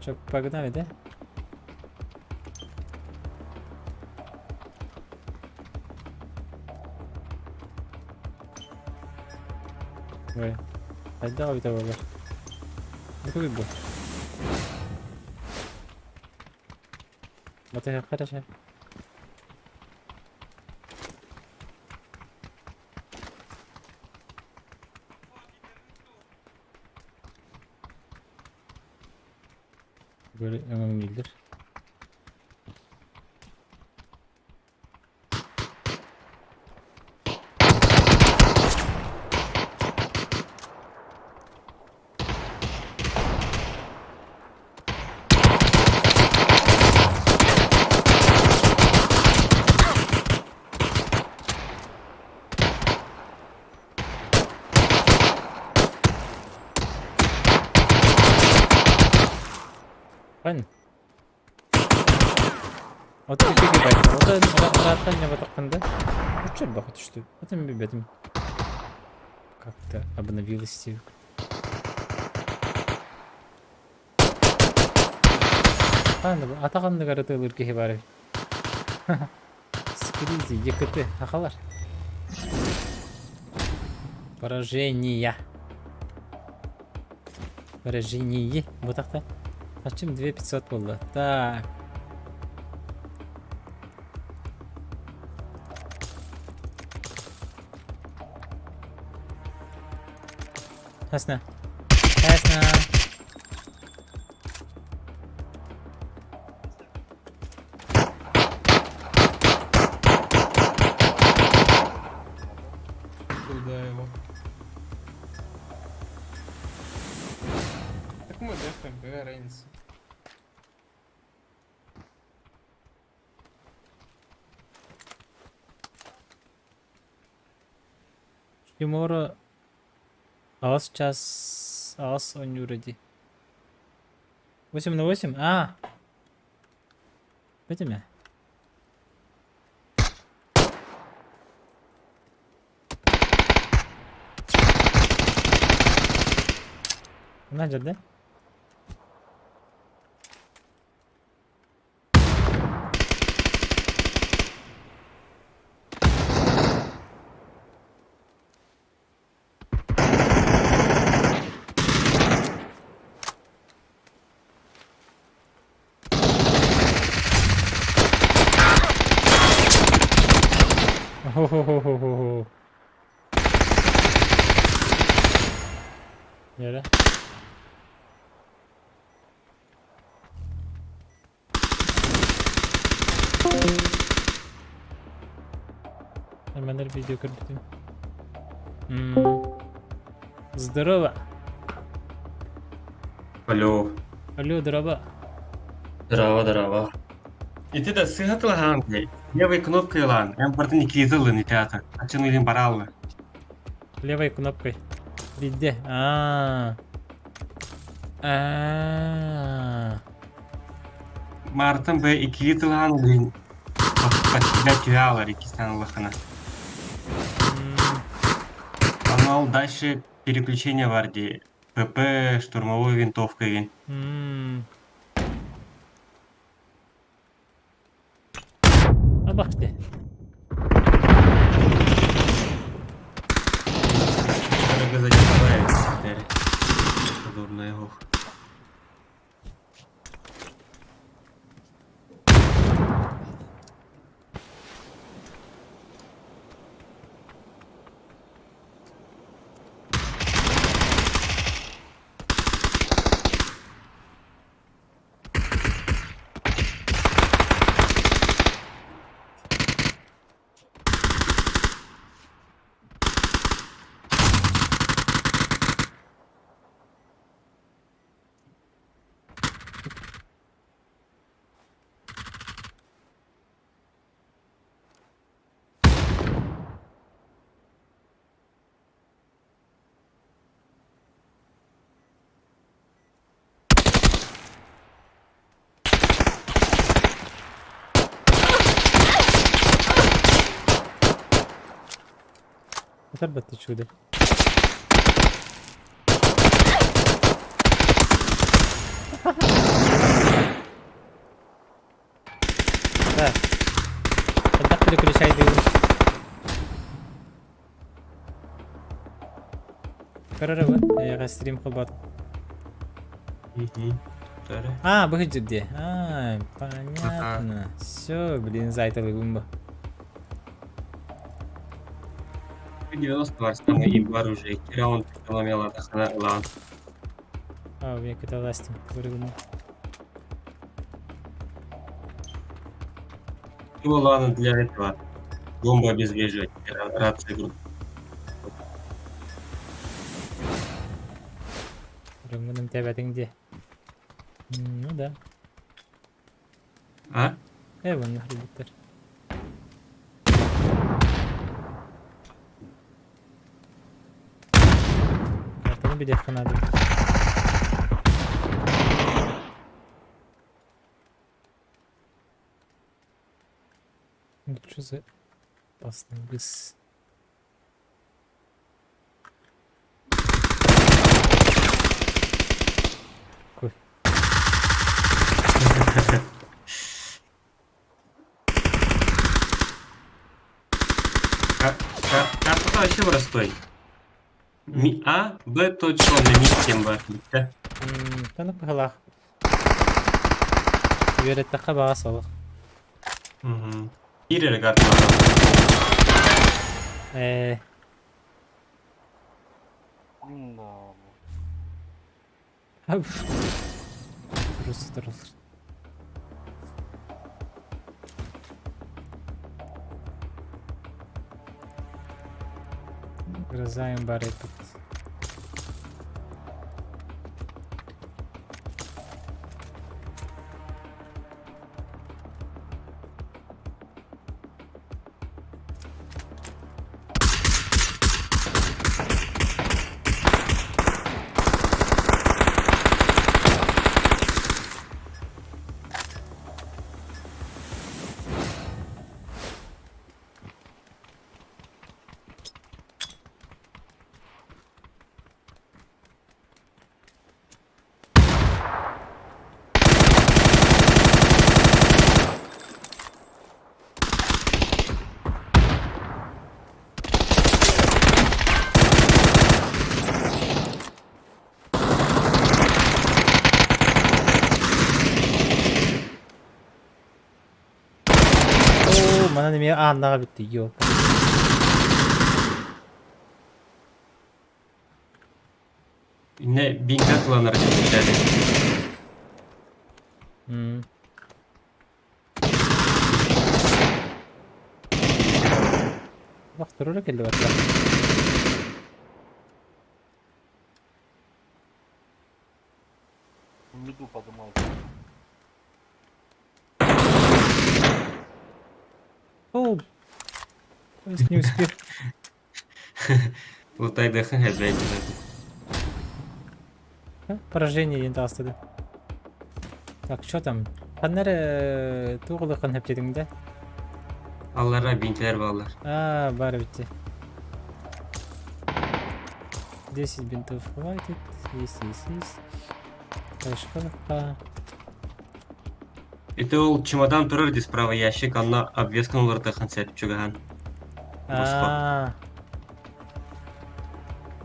Че, погнали, да? Ой. Хайдах эбитэ буоллар. Бу бу. Батыһыахха эрэ сөп. Böyle өҥөҥнүүллэр. Хань. Ото икки гигабайт. Ото ырааттан ньабатаххын да? Үччэ элбэх түстү. Ото мин билбэтим. Как-то обновилась диэбит. Хаан атах анныгар ытыалыыр киһи баар эбит. Кризи, ЕКТ, сахалар. Поражение. Поражение. Бу тахта. Ачым 2500 буолла. Так. Хасна. Хасна. Куда его? Так мы дефаем, какая разница? Тимура аҕыс час аҕыс оонньуура дии. 8 на 8? А! Бүтүмэ. Мына жерде. Хо-хо-хо-хо-хо. Нere? Hemen видео көрбүтүм. Здорово. Алло. Алло, здорово. Здорово, здорово. Ити да сыһатылаһаан левой кнопкой ылан, эн бардын иккизи ылын ити ата. Ачын илин бараллы. Левой кнопкой. Везде. А. А. Мартын Б иккизи тылаһаан илин подтягать киалар иккистен ыллахына. Анал дальше переключение бар дии. ПП, штурмовой винтовка игин. Абахте. Дорого задевает теперь. Дурная ох. Тарбатты чудо. Так. Хайдах переключайдыгын? Көрөрөбүн. Эйиэхэ стрим холбоот. А, быһыт дии. А, понятно. Все, блин, зайталыгын бу. 90 бар самый имба оружие. Икки раунд экономиялаатаххына ылаҕын. А, у меня какой-то ластик прыгнул. Ну ладно, для этого. Бомбу обезвреживать, рация группы. Рыңгыным тэбэтиҥ дии. Ну да. А? Э, вон ребята. Картаны билиэххэ наада. Ну, что за опасный быс? Какой? Картата вообще простой. Ми А, Б точка на ми кем бар. Бүттэ. Таны быһылаах. Үөрэттэххэ баҕа солох. Мгм. Биир эрэ карта бар. Ээ. Просто тураллар. Грозаем баар эппит. Оо, манан эмиэ ааннаҕа бүттэ, ёпа. Иннэ бинга кыланар дьиҥнээри. Вахтырыра кэллибэттэр. О, то есть не успел. Лутайдыхын опять. Поражение диэн таҕыстыды. Так, что там? Ханна эрэ туох улахан хэптириҥ да? Аллара бинтилер баллар. А, бар битти. 10 бинтов хватит. Есть, есть, есть. Кашкалка. Это ол чемодан турар ди справа ящик, анна обвескан улардыхын сәп чугахан. Босхо. А.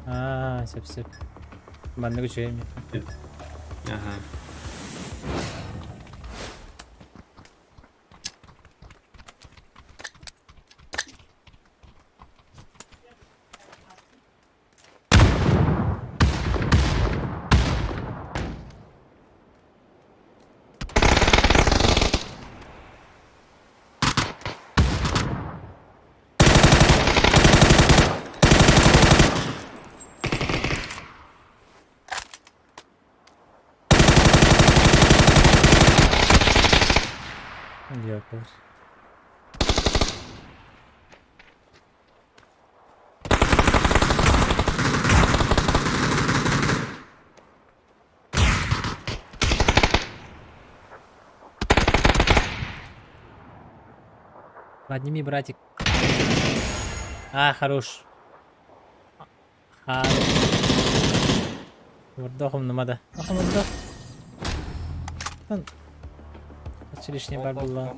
Аа, сөп сөп. Маннык үчүгэй эмиэ. Ага. Дьиэппэр. Подними, братик. А, хорош. А. Вурдохум нумада. Охумурдох. Лишний бар булла.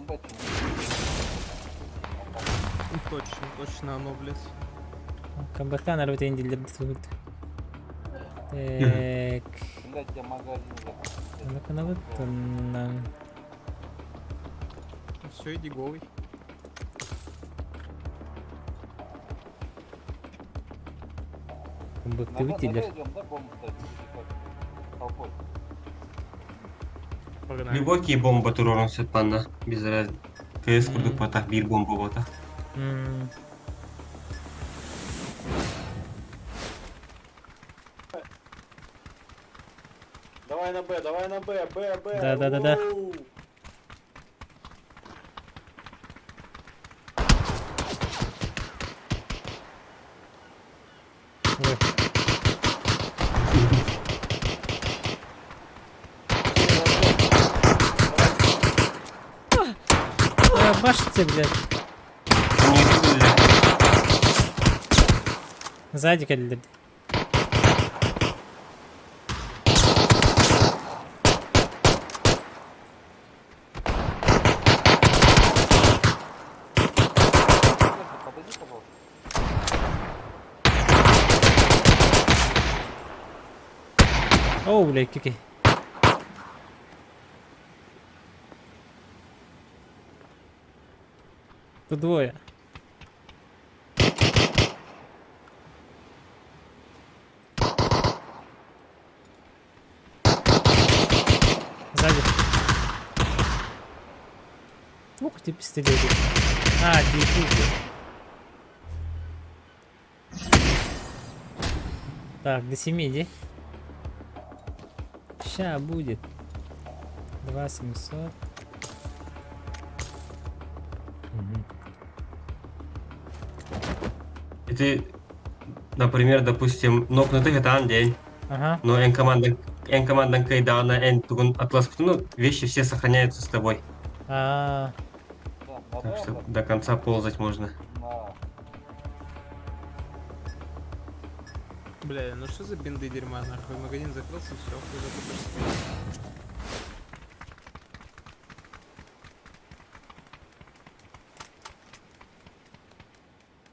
Точно, точно оно, блядь. Комбаттан арбытын дилдер тут. Так. Ну-ка, Все, иди голый. Быктыбыт дилер. Погнали. Глубокие бомба турорун сөп манна. Без разницы. КС курдук батах, бир бомба батах. Давай на Б, давай на Б, Б, Б. Да, да, да, да. Оу. Ой. Башите, блядь. Сзади кэллилэр. Оо, бля, кики. Тут двое. Сзади. Ух ты, пистолет. А, диффузор. Так, до 7 иди. Ща будет. 2700. Мгм. И ты, например, допустим, нокнутых это день, но эн команда кайдана, эн тугун атлас, ну, вещи все сохраняются с тобой. А, Так что до конца ползать можно. Бля, ну что за бинды дерьма, нахуй? Магазин закрылся, все, хуй закупишься.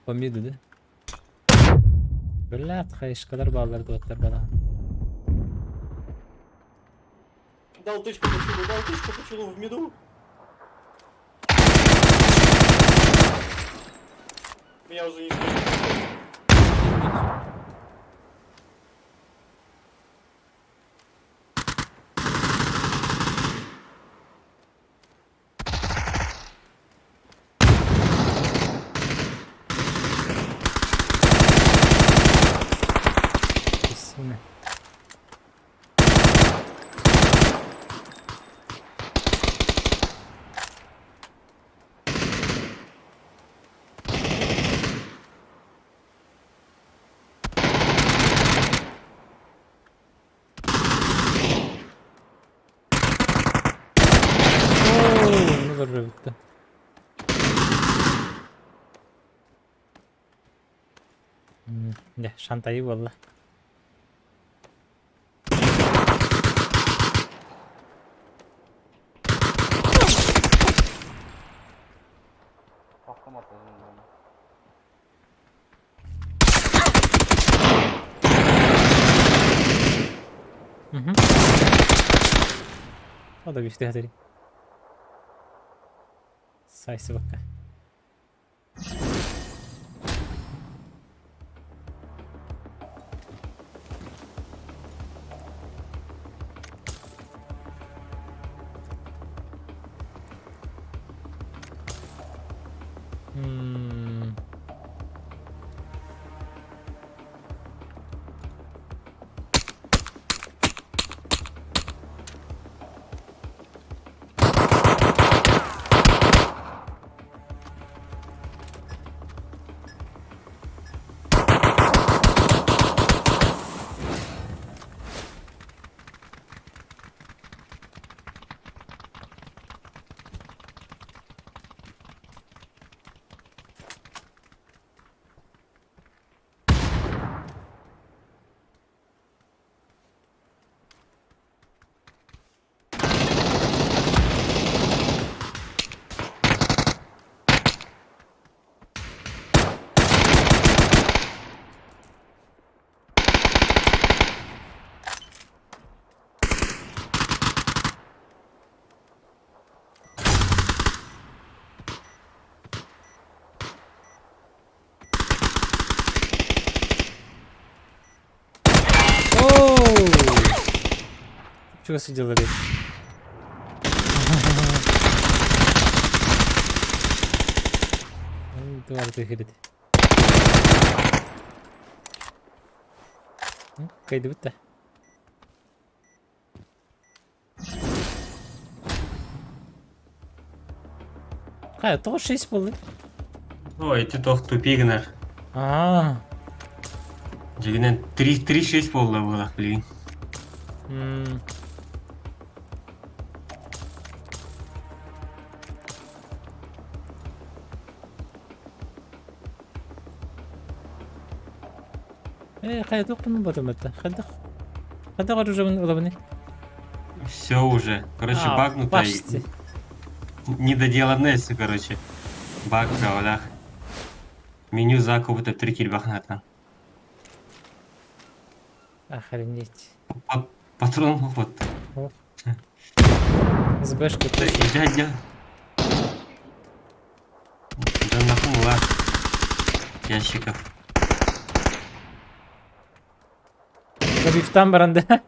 По миду, да? Блядь, хаешкалар бааллар дуоттар бала. Дал тычку по челу, дал тычку по челу в миду. Меня уже не слышно. Сильно. Оу, ну добре. Дьэ, шантайы буолла. Мгм. О да күүстээх Сайсыбакка. М. Оу! Чего сидел речь? Дуар кирит. Кайдыбыт Хайа, тоҕо 6 буолла? Ой, ити туох тупик гынар. Аа. Дьиҥинэн 3-6 буолла буолах билигин. Ээ, хайа туохпун ботом это. Хайдах. Хайдах оружиебын ылабыный? Все уже. Короче, А, багнутая. почти. Недоделанное все, короче. Баг в Меню закупа 3 килбахната. Охренеть. Патрон вот. СБшка. Дядя. Да нахуй ла. Ящиков. Габифтан баранда.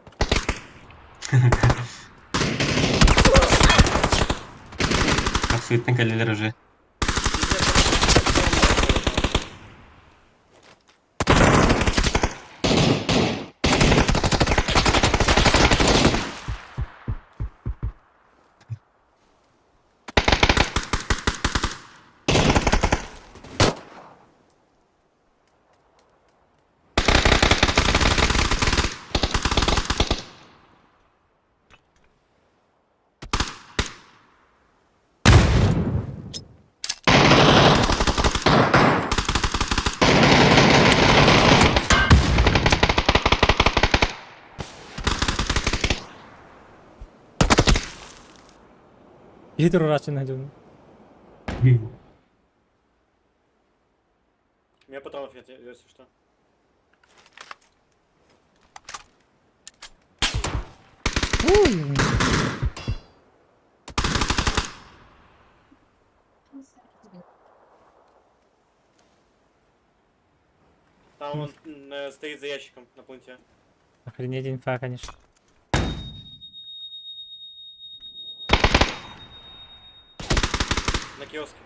Абсолютно калилер уже. Киһи туруорааччы дьон. У меня патронов нет, если что. Там он стоит за ящиком на пункте. Охренеть инфа, конечно. На киоске.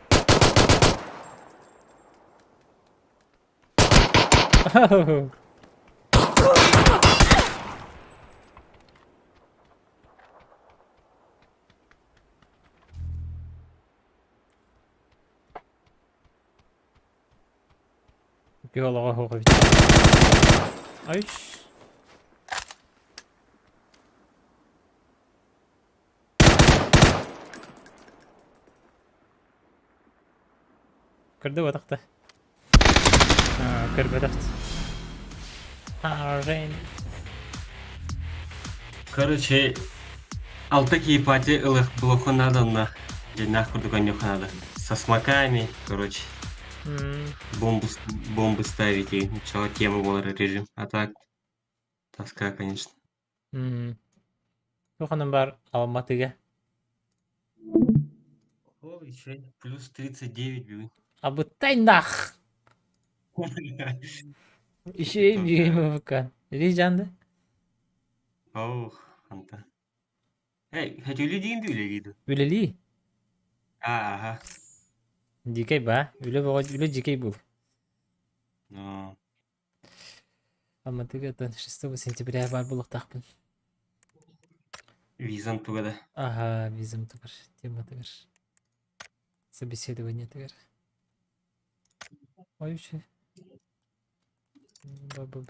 Биолога хоҕобит. Ай. Көрдө батахта. Көрбөтөхт. Арен. Короче, алта киипати ылых блоху надо на. Нахуй курдук надо. Со смоками, короче. Бомбу, бомбы ставить и начало тему был режим. А так, тоска, конечно. Туоханан бар Алматыга. О, еще плюс 39 бил. Абытай нах. Еще и МВК. Или жанды? Ох, анта. Эй, хочу людей үлелейді. Үлели. А, ага. Дикей ба. Үле бого үле дикей был. Ну, Алматыга это 6 сентября бар булуктакпын. Визан тугада. Ага, визам тугар, тема тугар. Собеседование тугар. Ой, вообще. Баба.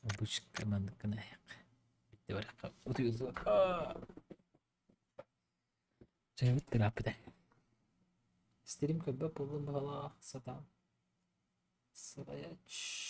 Обычно команда канаяк. Жайбыт терапиде. Стерим көбө болун бағала сатам. Сыраяч.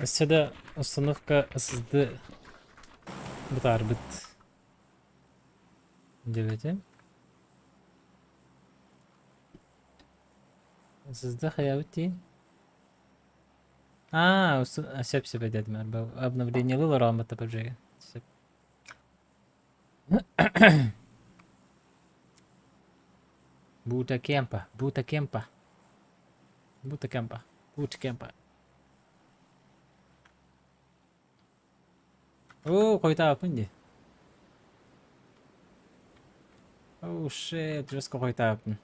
Өссө да установка SSD бытаарбыт диэбитим. SSD хайаабыт дии? Аа, сөп сөп этэтим обновлениелы олороон батта Сөп. Бута кемпа, бута кемпа. Бута кемпа, бута кемпа. Оо, хойутаабыппын дии. Oh shit, жестко хойутаабыппын.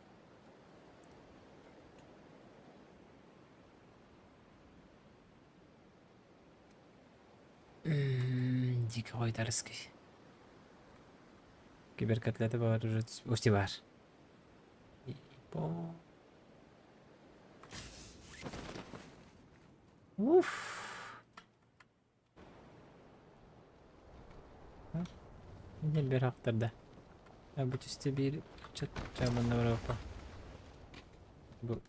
Дико хойутарыский. Киберкотлеты баар уже усти баар. По. Уф. Бир ахтарда. Бу түсте биир чат чабанна барапа. Бу.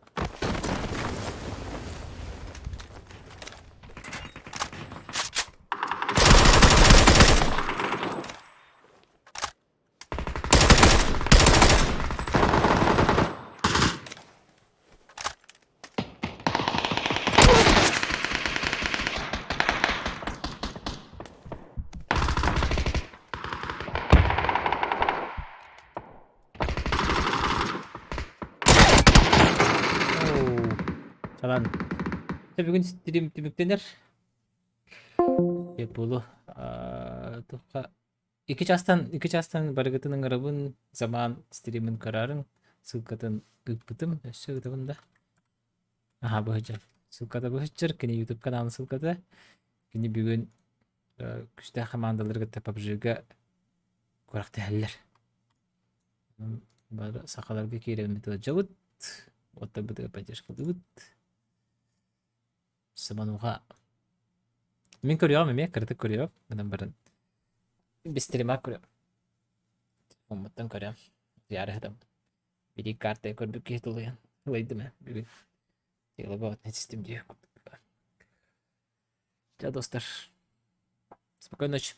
Чалан. Бүгүн стрим түмүктэнэр. Буолу. Туха Икки чаастан икки чаастан барыгытын ыҥырабын, заман стримин көрөөрүҥ, ссылкатын ыыппытым, өссө ыытабын да. Аһаа быһыдьар. Ссылката быһыччар, кини YouTube каналын ссылката. Кини бүгүн күүстээх хамаандалары кытта PUBG-га күрэхтэһэллэр. Бары сахаларга киирэммит ыалдьабыт, уоттарбытыгар поддержкалыыбыт. Сымануха. Мин көрүөҕүм эмиэ, кыратык көрүөм гынан баран. Бистримак көрүөм. Телефоммуттан көрөм. Утуйаары сытаммын. Били карта көрбүт киһи тулуйан ылайдым ээ бүгүн. Дьыалабаҕытын этистим дии курдук. Дьэ, достар. Спокойной ночи.